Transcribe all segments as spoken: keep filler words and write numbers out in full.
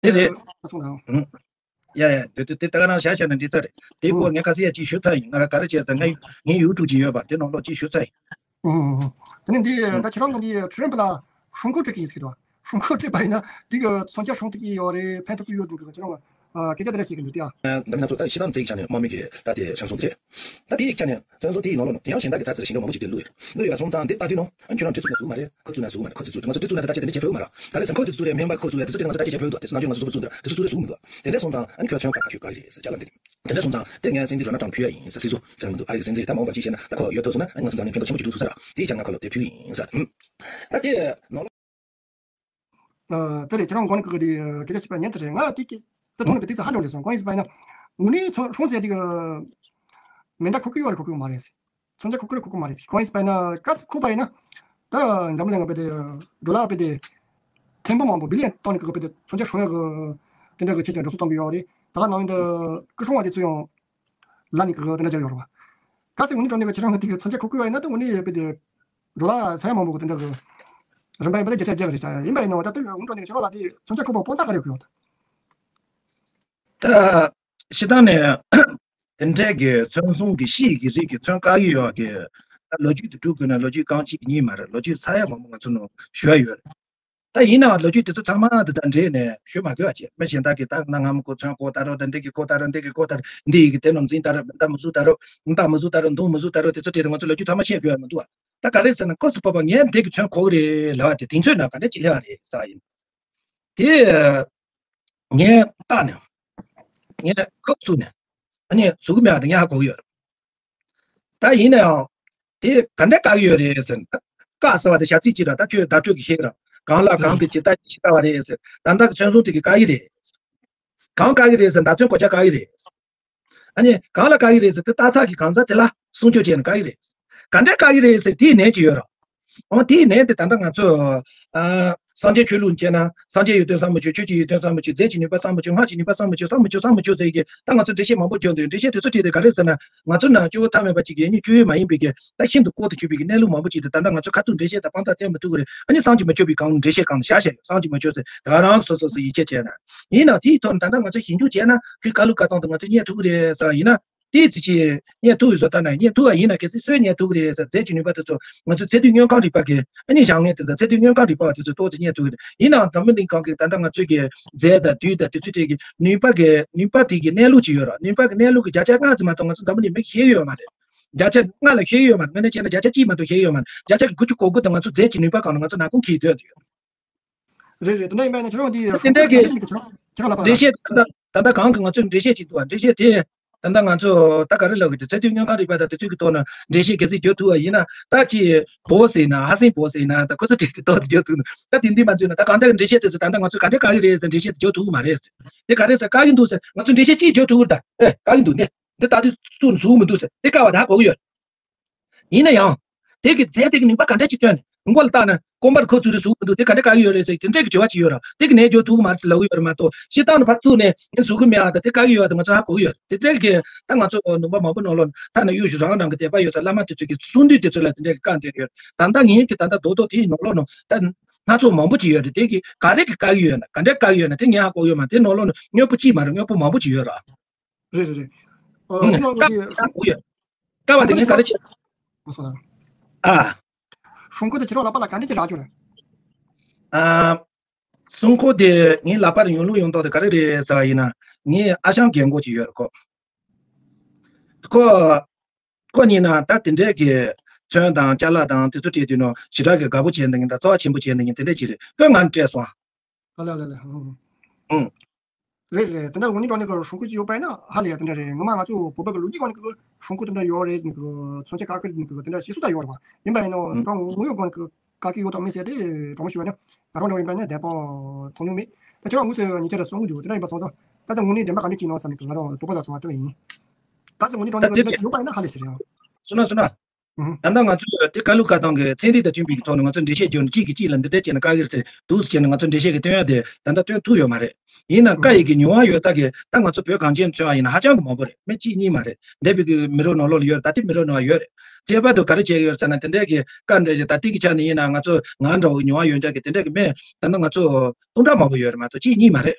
དེ་རེད། ཨ་སོང་དང་། ཡ་ཡ། དེ་དེ་དེ་ད་ག་རང་བཞག་བཞག་ན་འགྲིག་ས་རེད། དེའི་སྐོར་ངས་ཁ་ཚིག་ཡ་གཅིག་ཞུ་ཚར་ཡིན། ང་ག་རེ་བྱས་ཙང་ངས་ངའི་ཡུ་ཊུབ་ཅིག་ཡོད་པ་དེ་ནང་ལོགས་གཅིག་ཞུ་ཚར་ཡིན། ཨུ། དེ་ནས་འདི་ད་ཁྱེད་རང་གི་འདི་ཁྲི་རིམ་པ་ལ་ཧྲུང་ཁུ་སྤྲད་ཀྱི་ཡིན་ཟེར་གྱི་འདུག་ཧྲུང་ཁུ་སྤྲད་པ་ཡིན་ན་འདི་གི་མཚོན་ཆ་སྲུང་ཐུབ་ཀྱི་ཡོད་རེད། ཕན་ཐོགས་ཀྱི་ཡོད་འདུག་ཁྱེད་རང་ལ་སྐད་ཆ་དེ་འདྲ་བཤད་ཀྱི་འདུག་སྟེ། ཨ། འདི་མིན་ང་ཚོ་ད་ཤི་སྟངས་བརྩི་ཆ་ནས་དམག་མི་གི་ད་དེ་མཚོན་སྲུང་དེ་རེད། ད་དེ་ཡིག་ཆ་ནས་མཚོན་སྲུང་དེ་ཡི་ནང་ལོགས་ནང་དེ་ཡང་གཞན་དག་གི་ཚ་ཚིལ་ཞིང་ཁམས་མང་པོ་ཞིག་དེ་བླུགས་ཡོད། བླུགས་ཡོད་པ་སོང་ཙང་འདི་ལྟ་དུས་ནང་ཨ་ཁྱོད་རང་ཁྲི་ཚུགས་ན་ཟུག་མ་རེད། ཁོ་ཚུགས་ན་ཟུག་མ་རེད། ཁོ་ཚུགས་ཚུགས་ན་ཁོ་ཚུགས་ཚུགས་རེད། སྨན་པ་ཁོ་ཚུགས་ཡ་དེ་ཚོ་དེ་ང་ཚོ་ད་ཅི་བྱས་ཕེབས་མ་རེད། ད་རེས་ཙང་ཁོ་ཚུགས་ཚུགས་རེད། སྨན་པ་ཁོ་ཚུགས་ཡ་དེ་ཚོ་དེ་ང་ཚོ་ད་ཅི་བྱས་ཕེབས་འདུག་དེ་ཚོ་ནང་ཁྱོད་རང་ཁྲི་ཚུགས་ཚུགས་རེད། ཟུག་མི་འདུག་དེ་འདྲ་སོང་ཙང་ཨ་ཁྱོད་ཚོན་ཁ་ཁ་ཤོས་ག་རེད་ཟེར་ཅ་ལག་འདི། དེ་འདྲ་སོང་ཙང་དེ་ངས་སེམས་ཚིག་རོ་ན་ཀྲང་ཕུལ་ཡ་ཡིན་ཟེར། སྲིད་ཟུར་ཟེར་མི་འདུག་ཨ་རིག་སེམས་ཚིག་ད་མ་འོངས་པ་ཅི་བྱས་ན་ད་ཁོ་ཡོད་དོ་སོང་ན་ཨ་ང་ཚོ་ཚང་མས་ཕན་ཐོགས་ཆེན་པོ་ཅིག་ཐུག་ས་ར། དེའི་ཆ་ང་ཁོ་ལ་དེ་ཕུལ་ཡིན་ཟེར། ད་དེ་ནང་ལོགས། ཨ། དེ་རེད། ཁྱེད་རང་གོང་ནས་གི་དེ་སྐད་ཆ་བཤད་པ་ཉན་དེ་རེད། ང་དེ་གི་དེ་ཐོག་ནས་གི་དེ་ཚོ་ཧ་ཅང་རེད་སོང་། གང་ཡིན་ཟེར་བ་ཡིན་ན་དངོས་གནས་ཚོ་སྲུང་ཟེར་དེ་གི་མེ་མདའ་ཁུག་གི་ཡོད་རེད། ཁུག་གི་མ་རེད་ཟེར། མཚོན་ཆ་ཁུག་གི་རེད། ཁུག་གི་མ་རེད་ཟེར། གང་ཡིན་ཟེར་བ་ཡིན་ན་ག་ས་ཁུག་པ་ཡིན་ན་ད་འཛམ་གླིང་གི་དཔེ་དེ་ཌོ་ལར་དཔེ་དེ་ཐེར་འབུམ་མང་པོ་བི་ལི་ཡན་སྟོང་ནས་གི་དཔེ་དེ་མཚོན་ཆ་སྲུང་ཡག་གི་དེ་འདྲ་གི་ཆེད་དུ་འགྲོ་སོང་གཏོང་གི་ཡོད་རེད། ད་ག་ནང་བཞིན་དུ་སྐུ་སྲུང་བ་དེ་ཚོ་ཡང་ལ་ནི་གི་དེ་འདྲ་བྱས་ཡོད་རེད་བ། གལ་སྲིད་དངོས་གནས་དྲང་གནས་ཀྱི་ཁྱེད་རང་གི་དེ་གི་མཚོན་ཆ་ཁུག་ཁུག་ཡོད་ཡིན་ན་ད་དངོས་གནས་ཡོད་པའི་དེ་ཌོ་ལར་ས་ཡ་མང་པོ་གི་དེ་འདྲ་གི་རིན་པ་ཡིན་པ་ལ་བརྒྱ་ཆ་བརྒྱ་རེད་ཤག་ཡིན་པ་ཡིན་ན་བ་ད་དེ་གི་དངོས་གནས་དྲང་གནས་ཁྱེད་རང་ལ་དེ་མཚོན་ཆ་ཁུག་པ་དཔང་རྟགས་ག་རེ་ཡོད་གི་ཡོད། ད་སྤྱིར་བཏང་ནས་དེ་འདྲའི་གི་མཚོན་སྲུང་གི་ཤེལ་གྱི་རིགས་ཀྱི་མཚོན་བཀག་ཡོད་ཀྱི་ད་ལོ་རྒྱུས་དེ་སྒྲུབ་དགོས་ན་ལོ་རྒྱུས་རྐང་གཅིག་གཉིས་མ་རེད། ལོ་རྒྱུས་ས་ཡ་མང་པོ་ང་ཚོ་ནང་ཞུ་ཡ་ཡོད་རེད། ད་ཡིན་ནའང་ལོ་རྒྱུས་དེ་ཚོ་ཚང་མ་དེ་དང་འབྲེལ་ནས་ཞུ་མ་དགོས་པ་བྱས། མི་གཞན་དག་གིས་ད་གནའ་སྔ་མོ་གོ་མཚོན་གོ་ལྟ་རོགས། ད་འདི་གི་གོ་ལྟ་རོགས། འདི་གི་གོ་ལྟ་རོགས། འདི་ཡི་གི་དེ་ནང་འཛིན་ལྟ་རོགས། མདའ་མི་གཟུགས་ལྟ་རོགས། མདའ་མི་གཟུགས་ལྟ་རོགས། མདུང་མི་གཟུགས་ལྟ་རོགས། དེ་ཚོ་བྲིས་ཏེ་ང་ཚོ་ལོ་རྒྱུས་ཚང་མ་བཤད་དགོས་ཡ་མི་འདུག་ཨ། ད་ག་རེ་ཟེར་ན་སྐབས་སུ་བབ་པ་ངས་འདི་གི་མཚོན་གོ་གི་རེད་ལབ་པ་དེ་དེང་ཚོད་ནང་ག་འདྲ་ཅིག་སླེབས་པ་རེད་ཟེར་བ་ཡིན། དེ་ངས་བལྟས་ནས་ངས་ཁུག་བཙུགས་ནས་ཨ་ནི་གཟུགས་མེད་པ་དེ་ངས་ཧ་གོ་གི་ཡོད། ད་ཡིན་ནའང་དེ་ག་འདྲ་བཀག་གི་ཡོད་རེད་ཟེར་ན། བཀག་ཟེར་བ་དེ་བྱ་ཚིག་ཅིག་ར། ད་ཁྱོད་བརྡ་སྤྲོད་ཀྱི་ཤེས་ར། གང་ལ་གང་གི་ཇི་ལྟར་ཇི་ལྟ་བ་རེད་ཟེར། ད་ལྟ་གི་མཚོན་སྲུང་དེ་གིས་བཀག་གི་རེད། གང་བཀག་གི་རེད་ཟེར་ན་མདའ་མཚོན་གོ་ཆ་བཀག་གི་རེད། ཨ་ནི་གང་ལ་བཀག་གི་རེད་ཟེར་དེ་སྟག་ཚང་གི་གང་ཟག་དེ་ལ་སྲུང་སྐྱོབ་བྱས་ནས་བཀག་གི་རེད། ག་འདྲ་བཀག་གི་རེད་ཟེར་དེའི་ནད་ཅིག་ཡོད་ར། འོ་དེའི་ནད་དེ་ད་ལྟ་ང་ཚོ་ཨ་སངས་རྒྱས་ཆོས་ལུགས་བྱས་ན་སངས་རྒྱས་ཡོན་ཏན་བསམ་མི་ཆོས། ཆོས་ཀྱི་ཡོན་ཏན་བསམ་མི་ཆོས། རྫས་ཀྱི་ནུས་པ་བསམ་མི་ཆོས། སྔགས་ཀྱི་ནུས་པ་བསམ་མི་ཆོས། བསམ་མི་ཆོས་བསམ་མི་ཆོས་བསམ་མི་ཆོས་ཟེར་གི་ད་ང་ཚོ་འགྲེལ་བཤད་མང་པོ་བརྒྱབ་འདུག་འགྲེལ་བཤད་དེ་ཚོ་བྲིས་ཏེ་ག་རེ་ཟེར་ན་ང་ཚོ་ནང་སྐྱོ་བོ་ཐ་མལ་པ་གཅིག་གི་ཨ་ནི་སྐྱོ་བོ་མ་ཡིན་པའི་གི་ད་ཤིན་ཏུ་ལྐོག་ཏུ་གྱུར་པའི་གི་གནས་ལུགས་མང་པོ་ཅིག་དེ་ད་ལྟ་ང་ཚོ་ཁ་ཐུག་འགྲེལ་བཤད་དང་དཔང་རྟགས་བསྟན་མི་ཐུབ་གི་རེད། ཨ་ནི་བསམ་གྱིས་མི་ཆོད་པའི་གང་འགྲེལ་བཤད་གང་བཞག་བཞག་ཡོད། བསམ་གྱིས་མི་ཆོད་ཟེར་ད་རང་སོ་སོ་སོ་ཡིད་ཆེས་བྱས་ན། ཡིན་ནའང་དེའི་ཐོག་ནས་ད་ལྟ་ང་ཚོ་ཞིབ་འཇུག་བྱས་ན་ཁོའི་དཀའ་ལས་ཁག་ཚང་དུ་ང་ཚོས་རྙེད་ཐུབ་ཀྱི་རེད་ཟེར་བ་ཡིན་ན། དེའི་ཚེ་ཆེ་རྙེད་ཐུབ་ཀྱི་བཟོ་ལྟ་ན་རྙེད་ཐུབ་པ་ཡིན་ན་གལ་སྲིད་སུས་རྙེད་ཐུབ་ཀྱི་རེད་ཟེར། རྫས་ཀྱི་ནུས་པ་དེ་ཚོ་ང་ཚོའི་ཚད་རྡུལ་སྔོན་ཁམས་རིག་པ་གི་ཨ་ནི་བཞག་མཁན་དེ་ཚོ་ཚད་རྡུལ་སྔོན་ཁམས་རིག་པ་དེ་ཚོས་ཏོག་ཙམ་རྙེད་ཐུབ་ཀྱི་རེད། ཡིན་ནའང་འཛམ་བུ་གླིང་སྒང་གི་ད་ལྟ་ང་ཚོའི་གི་རྫས་དང་རྡུལ་དང་དེ་ཚོའི་གྲས་ཀྱི་ནུས་པ་གི་ནུས་པ་དེ་གི་གནས་ལུགས་ཅིག་ཡོད་ར། ནུས་པ་གི་གནས་ལུགས་ཀྱི་བརྒྱ་ཆ་ལྔ་ཙམ་མ་གཏོགས་ང་ཚོ་འཛམ་བུ་གླིང་མི་ཤེས་ཀྱི་ཡོད་མ་རེད། བརྒྱ་ཆ་ལྔ་ལ་ཤེས་ཀྱི་ཡོད་མ་རེད། དངོས་གནས་བྱས་ན་བརྒྱ་ཆ་གཅིག་མ་གཏོགས་ཤེས་ཀྱི་ཡོད་མ་རེད། བརྒྱ་ཆ་གི་དགུ་བཅུ་གོ་དགུ་དེ་ང་ཚོ་རྫས་ཀྱི་ནུས་པ་སྒང་ལ་ང་ཚོ་ནག་ཁུང་འཁྱེར་སྡོད་ཀྱི་ཡོད། རེད་རེད། དེ་འདྲ་ཡིན་པ་ཡིན་ན་ཁྱེད་རང་དེ་དེ་འདྲ་གི་ཁྱེད་རང་ཁྱེད་རང་ལབ་པ་ལ། འགྲེལ་བཤད་ད་ལྟ་ད་ལྟ་གང་གི་ང་ཚོས་འགྲེལ་བཤད་ཅིག་འདུག་བ། འགྲེལ་བཤད་དེ་ད་ལྟ་ང་ཚོ་ད་ག་རེ་ལབ་དགོས་ཀྱི། ཚད་རྡུལ་སྔོན་ཁམས་རིག་པ་དང་དེ་ཚོའི་གི་ཐོག་ནས་འགྲེལ་བཤད་གལ་སྲིད་བརྒྱབ་ཐུབ་པ་ཡིན་ན། ད་ཅིག་བོ་ཟེར་ན་ཧ་སེང་བོ་ཟེར་ན་ད་ཁོ་ཚོ་དེ་གི་ཐོག་ཏུ་བརྒྱབ་ཐུབ་ན། ད་དེ་འདི་མ་འཛུལ་ན་ད་གང་ལྟར་འགྲེལ་བཤད་དེ་ཚོ་ད་ལྟ་ང་ཚོས་ག་འདྲ་བཀག་གི་རེད་ཟེར་འགྲེལ་བཤད་དེ་བརྒྱབ་ཐུབ་ཀྱི་མ་རེད་ཟེར། དེ་ག་རེ་ཟེར་བཀག་གི་འདུག་ཟེར། ང་ཚོས་འགྲེལ་བཤད་ཅིག་བརྒྱབ་ཐུབ་ཀྱི་རེད། ད་ཨེ་བཀག་གི་འདུག་ནས་འདི་ད་དུང་ཚུར་ཟུག་མི་འདུག་ཟེར། དེ་བཀག་པ་ད་ཧ་གོ་གི་ཡོད། ཡིན་ན་ཡང་། དེ་གི་རྫས་དེ་གི་ནུས་པ་ག་འདྲ་ཅིག་བཏོན་ནས་མགོ་ལ་བཏགས་ན་རྐང་པར་ཁུག་ཚུགས་རེད་ཟུག་མི་འདུག་དེ་ག་འདྲ་བཀག་གི་ཡོད་རེད་ཟེར་དེ་འདྲ་གི་དྲི་བ་ཅིག་ཡོད་ར། དེ་གི་ནད་བརྒྱབ་ཐུབ་ཀྱི་མ་རེད་ཟེར་ལབ་ཀྱི་ཡོད་རེད་མ་གཏོགས། སྤྱིར་བཏང་ནས་ཕར་ཚུར་ནས་ངས་ཟུག་གི་མེད་ཨ། ད་དེ་བཀག་གི་ཡོད་ཨ། ད་ང་ཚོ་ཧ་གོ་གི་ཡོད། དེ་འདྲ་གི་ད་ང་ཚོ་ནུས་པ་མང་པོ་ནང་ལོགས་ཐ་ན་གཡུ་ཞུ་རང་རང་གི་དད་པ་ཡོད་ས་བླ་མ་དེ་ཚོ་གི་གསུང་འདུས་དེ་ཚོ་ལ་དེ་འདྲ་གི་བཀག་འདོད་ཡོད། ད་ལྟ་ངས་གི་ད་ལྟ་རྡོག་རྡོག་དེའི་ནང་ལོགས་ནང་ད་སྣ་ཚོགས་མང་པོ་ཅིག་ཡོད་རེད། དེ་གི་ག་རེ་གི་བཀག་གི་ཡོད་ན་ག་འདྲ་བཀག་གི་ཡོད་ན་དེ་ངས་ཧ་གོ་གི་ཡོད་མ། དེ་ནང་ལོགས་ནང་དངོས་པོ་གཅིག་མ་རེད། དངོས་པོ་མང་པོ་ཅིག་ཡོད་ར། རེད་རེད་རེད། ཨ། ཁྱེད་རང་གི་དེ་བཀག་པ་དེ་ངས་ག་རེ་བྱེད། ཨ། སྲུང་འཁོར་དེ་ཁྱེད་རང་ལག་པ་ལ་ག་འདྲ་ཅིག་རག་བྱུང་རེད། ཨ། སྲུང་འཁོར་དེ་ངའི་ལག་པར་ཡོང་ལུགས་ཡོང་སྟངས་དེ་ག་རེ་རེད་ཟེར་བ་ཡིན་ན། ངའི་ཨ་ཞང་རྒན་གོག་ཅིག་ཡོད་རེད་ཁོ། ཁོ། ཁོ་གཉིས་ན་ད་དེ་འདྲའི་གི་ཚོན་དང་ཅ་ལག་དང་དེ་ཚོ་སྤྲད་དུས་ནོ་ཞེ་དྲག་གི་དགའ་པོ་བྱས་འདུག་ཡིན་ད་རྩ་བ་ཆེན་པོ་བྱས་འདུག་ཡིན་དེ་འདྲ་ཅིག་རེད། ཁོས་ང་སྤྲད་སོང་། ཨ་ལ་ལ་ལ། ཨང་། ཨང་། རེད་རེད། དེ་འདྲ་དངོས་གནས་དྲང་གནས་ཀྱི་སྲུང་སྐུད་ཅིག་ཡོད་པ་ཡིན་ན་ཧ་ལས་ཡ། དེ་འདྲ་རེད། ངོ་མ་ང་ཚོ་བོད་པ་གི་ལོ་རྒྱུས་སྒང་ནས་ཀྱི་སྲུང་སྐུད་དེ་འདྲ་ཡོད་རེད་ཟེར་ནས་ཀྱི་མཚོན་ཆ་བཀག་ཁུལ་ཟེར་ནས་ཀྱི་དེ་འདྲ་ཞིག་སུ་ད་ཡོད་རེད་བ། ཡིན་པ་ཡིན་ནོ་ཨང་། རང་དངོས་ཡོད་སྒང་ནས་ཀྱི་བཀག་གི་ཡོད་དམ་མེད་ཟེར་དེ་དྲང་པོ་ཞུ་བ་ན་ད་རུང་འདྲ་ཡིན་པ་ཡིན་ན་བདེན་དཔང་མཐོང་མྱོང་མེད། ད་ཁྱེད་རང་དངོས་སུ་ཉེ་ཆར་རེ་གསུང་གི་འདུག་དེ་འདྲ་ཡིན་པ་སོང་ཙང་ད་ལྟ་དངོས་གནས་བདེན་པ་ག་འདྲ་ཅིག་ཡིན་ནོ་བསམ་ནས་ཀྱི་ང་རང་དོགས་པ་ཟ་སོང་བ་དེ་ལ་ཡིན། གལ་སྲིད་དངོས་གནས་དྲང་གནས་ཀྱི་དེ་འདྲ་ཞིག་ཡོད་པ་ཡིན་ན་ཧ་ལས་ཞེས་རེད། སོང་ན་སོང་ན། ཨང་། ད་ལྟ་ང་ཚོས་དེ་བཀའ་བློན་བཀའ་ཐང་གི་ཚན་རིག་དང་མཐུན་པའི་གི་ཐོག་ནས་ང་ཚོས་འགྲེལ་བཤད་བརྒྱབ་ནས་གཅིག་གིས་གཅིག་ལ་འདི་འདྲ་བྱས་ན་བཀག་གི་རེད་ཟེར་འདུག་ཟེར་བྱས་ནས་ང་ཚོས་འགྲེལ་བཤད་ཀྱི་སྟོན་ཡ་དེ་ད་ལྟ་སྟོན་ཐུབ་ཡོད་མ་རེད། ཡིན་ནའང་བཀའ་ཡི་གི་མྱོང་བ་ཡོད་ད་གི་ད་ང་ཚོ་བོད་གངས་ཅན་ལྗོངས་ཡིན་ན་ཧ་ཅང་གི་མང་པོ་རེད། མི་གཅིག་གཉིས་མ་རེད། འདས་པའི་གི་མི་རབས་ནང་ལོགས་ལ་ཡོད་རེད། ད་ལྟའི་མི་རབས་ནང་ཡོད་རེད། ཁྱད་པར་དུ་ག་རེ་བྱས་ཡོད་ཟེར་ན་དེ་འདྲའི་གི་བཀའ་འདྲ་ཞིག་ད་ལྟའི་གི་ཆ་ནས་ཡིན་ན་ང་ཚོ་ང་འདྲ་བོ་གི་མྱོང་བ་ཡོད་འདྲ་གི་དེ་འདྲ་གི་མི་ད་ལྟ་ང་ཚོ་སྟོང་ཕྲག་མང་པོ་ཡོད་རེད་མ་གཏོགས་གཅིག་གཉིས་མ་རེད།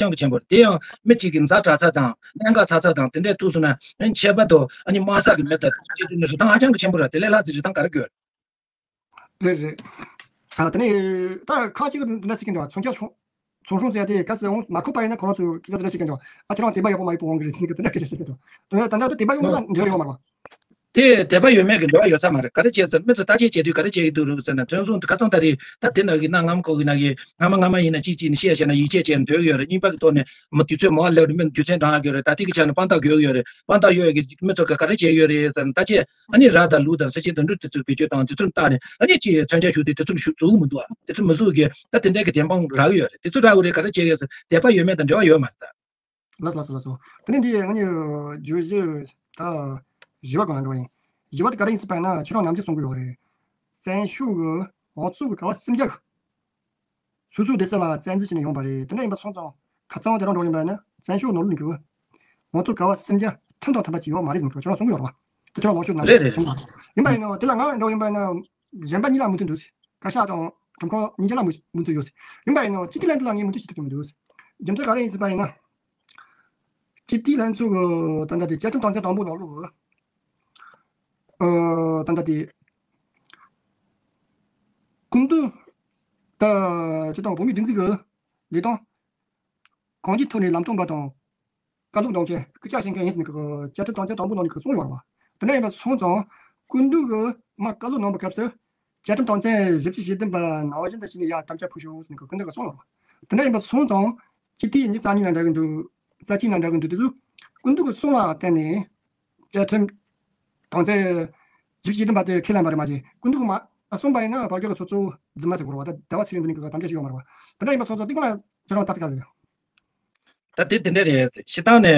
ཅང་གི་ཆེན་པོ་རེད། དེ་ཡང་མི་གཅིག་གིས་ཛ་དྲག་ཚ་དང་གནད་འགག་ཚ་ཚ་དང་དེ་འདྲས་ཐུག་སོང་ན་ཨ་ནི་ཁྱད་པར་དུ་ཨ་ནི་དམག་ས་གི་མི་དང་དེ་དུས་ནི་རིན་ཐང་ཧ་ཅང་གི་ཆེན་པོ་རེད། དེ་ལས་ལྷག་ཙམ་རིན་ཐང་ག་རེ་དགོས། རེད་རེད། ཨ་དེ་ནས་ད་ཁ་ཅིག་གིས་འདི་འདྲ་ཟེར་གྱིན་འདུག་མཚོན་ཆ་ཆུང་ཆུང་ཆུང་ཟེར་ཏེ་ག་ཟེར་འོང་མ་ཁུག་པ་ཡིན་ན་ཁོ་རང་ཚོས་སྐད་ཆ་འདི་འདྲ་བཤད་ཀྱིན་འདུག་ཨ་ཁྱེད་རང་དད་པ་ཡག་པོ་མ་ཡོད་པ་འོང་གི་རེད་ཟེར་ནས་འདི་འདྲ་སྐད་ཆ་བཤད་ཀྱིན་འདུག་དེ་ནས་ད་ལྟ་དད་པ་ཡོད་མེད་ལ་འབྲེལ་བ་ཡོད་མ་རེད་པ། དེ་དད་པ་ཡོད་མེད་ཀྱི་འབྲེལ་བ་ཡོད་ས་མ་རེད། ག་རེ་བྱས་ཚར་མི་ཚོ་བརྟག་དཔྱད་བྱེད་དུས་ག་རེ་བྱེད་ཀྱི་འདུག་ཟེར་ན་མཚོན་བཟུང་དུ་ཁ་ཚང་ད་རེས་ད་དེ་ན་གི་གནའ་སྔ་མོ་གོ་གི་ན་གི་སྔ་མ་སྔ་མ་ཡིན་ན་ཅིག་ཅིག་ནི་བཤད་བྱས་ན་ཡིད་ཆེས་བྱས་ནས་འདོད་ཡོད་རེད། རྙིང་པ་གི་ཐོག་ནས་མི་དུས་ཚོད་མང་བ་སླེབས་རེད། མི་རྒྱུ་མཚན་དྲང་ཡོད་རེད། ད་ལྟའི་གི་ཆ་ནས་དཔང་རྟགས་དགོས་ཡོད་རེད། དཔང་རྟགས་ཡོད་ཀྱི་མི་ཚོ་ག་ག་རེ་བྱས་ཡོད་རེད་ཟེར་ན་ད་ཆེ་ཨ་ནི་ར་དང་ལུག་དང་ས་ཆེན་དང་འབྲུ་དེ་ཚོའི་བེད་སྤྱོད་དང་དེ་ཚོར་བལྟས་ནས་ཨ་ནི་ཅིག་མཚོན་ཆ་ཞུགས་དུས་དེ་ཚོར་ཞུགས་འཛུགས་མི་འདུག་ཨ། དེ་ཚོར་མི་འཛུགས་གི་ད་དེ་འདྲའི་གི་བདེན་དཔང་རག་ཡོད་རེད། དེ་ཚོ་རག་ཡོད་རེད། ག་རེ་བྱས་ཡོད་ཟེར་དད་པ་ཡོད་མེད་དང་འབྲེལ་བ་ཡོད་མ་རེད་ད། ལགས་སོ་ལགས་སོ་ལགས་སོ། དེ་ནས་འདི་ང་གཉིས་བརྗོད་གཞི་ད་བཞི་བ་གང་ལ་འགྲོ་ཡིན། བཞི་བ་དེ་ག་རེ་ཡིན་ཟེར་བ་ཡིན་ན་ཁྱེད་རང་ནམ་རྒྱུན་གསུང་གི་ཡོད་རེད། བཙན་བྱོལ་གི་མང་གཙོ་གི་ག་བ་སེམས་རྒྱ་གི་སོ་སོའི་བདེ་རྩ་ལ་བཙན་འཛུལ་བྱས་ནས་ཡོང་པ་རེད། དེ་འདྲ་ཡིན་པ་སོང་ཙང་ཁ་ཚང་དེ་རང་འགྲོ་ཡིན་པ་ཡིན་ན་བཙན་བྱོལ་ནང་ལོགས་ཀྱི་མང་གཙོ་ག་བ་སེམས་རྒྱ་ཐིམ་དང་ཐིམ་པ་ཅིག་ཡོད་མ་རེད་ཟེར་ནས་ཁྱེད་རང་གསུང་གི་ཡོད་རེད་བ། དེ་ཁྱེད་རང་ལོངས་སྤྱོད་ནང་རེད་རེད་གསུང་བ་ཡིན་པ་ཡིན་ན་དེ་ལ་ང་འགྲོ་ཡིན་པ་ཡིན་ན་གཞན་པ་གཉིས་ལ་མོས་མཐུན་འདུག་བཀའ་ཤག་དང་ཁྲིམས་ཁང་གཉིས་ཆ་ལ་མོས་མོས་མཐུན་ཡོད། ཡིན་པ་ཡིན་ན་སྤྱི་འཐུས་ལྷན་ཚོགས་ལ་ངས་མོས་མཐུན་བྱེད་ཐུབ་ཀྱི་མི་འདུག་རྒྱུ་མཚན་ག་རེ་ཡིན་ཟེར་བ་ཡིན་ན། སྤྱི་འཐུས་ལྷན་ཚོགས་ཀྱི་ད་ལྟ་དེ་བཅའ་ཁྲིམས་དོན་ཚན་དང་པོ་ནང་ལོགས་ཀྱི་ཨ་ད་ལྟ་དེ་སྐུ་མདུན་ད་སྤྱི་དང་བོད་མིའི་སྒྲིག་འཛུགས་ཀྱི་ལས་དོན་གང་ཅིའི་ཐོག་ནས་ལམ་སྟོན་པ་དང་། བཀའ་སློབ་གནང་མཁན་སྐུ་ཕྱག་བཞེས་མཁན་ཡིན་ཟེར་ནས་ཀྱི་བཅའ་ཁྲིམས་དོན་ཚན་དང་པོ་ནང་ནས་ཀྱི་གསུངས་ཡོད་རེད་བ། དེ་འདྲ་ཡིན་པ་སོང་ཙང་སྐུ་མདུན་གྱིས་མར་བཀའ་སློབ་གནང་བའི་སྐབས་སུ་བཅའ་ཁྲིམས་དོན་ཚན་བཞི་བཅུ་ཞེ་བདུན་པ་ནང་བཞིན་དུ་བྱས་ནས་ཡར་དམ་བཅའ་ཕུལ་ཤོག་ཟེར་ནས་ཀྱི་སྐུ་མདུན་གྱིས་གསུངས་ཡོད་རེད་བ། དེ་འདྲ་ཡིན་པ་སོང་ཙང་སྤྱི་འཐུས་ཉི་ཤུ་རྩ་གཉིས་ལ་འདྲ་གི་འདུག་རྩ་གཅིག་ལ་འདྲ་གི་འདུག་དེ་ཚོས་སྐུ་མདུན་གྱི་གསུང་ལ་བརྟེན་ནས་བཅའ་ཁྲིམས་དོན་ཚན་བཞི་བཅུ་ཞེ་བདུན་པ་དེ་ཁས་ལེན་པ་རེད་མ་གཞི་སྐུ་མདུན་གྱིས་མ་གསུངས་པ་ཡིན་ན་བར་སྐབས་ཀྱི་ཚོགས་གཙོ་རྫུན་མ་ཟེར་དགོས་རེད་བ། ད་ཟླ་བ་ཚེ་རིང་འདི་ནས་ཀྱི་དམ་བཅའ་ཞིག་ཡོད་མ་རེད་བ། དེ་འདྲ་ཡིན་པ་སོང་ཙང་འདི་སྐོར་ལ་ཁྱེད་རང་ལྟ་ཚིག་ག་རེ་ཡོད། ད་དེ་དེ་འདྲ་རེད། སྤྱིར་བཏང་ནས་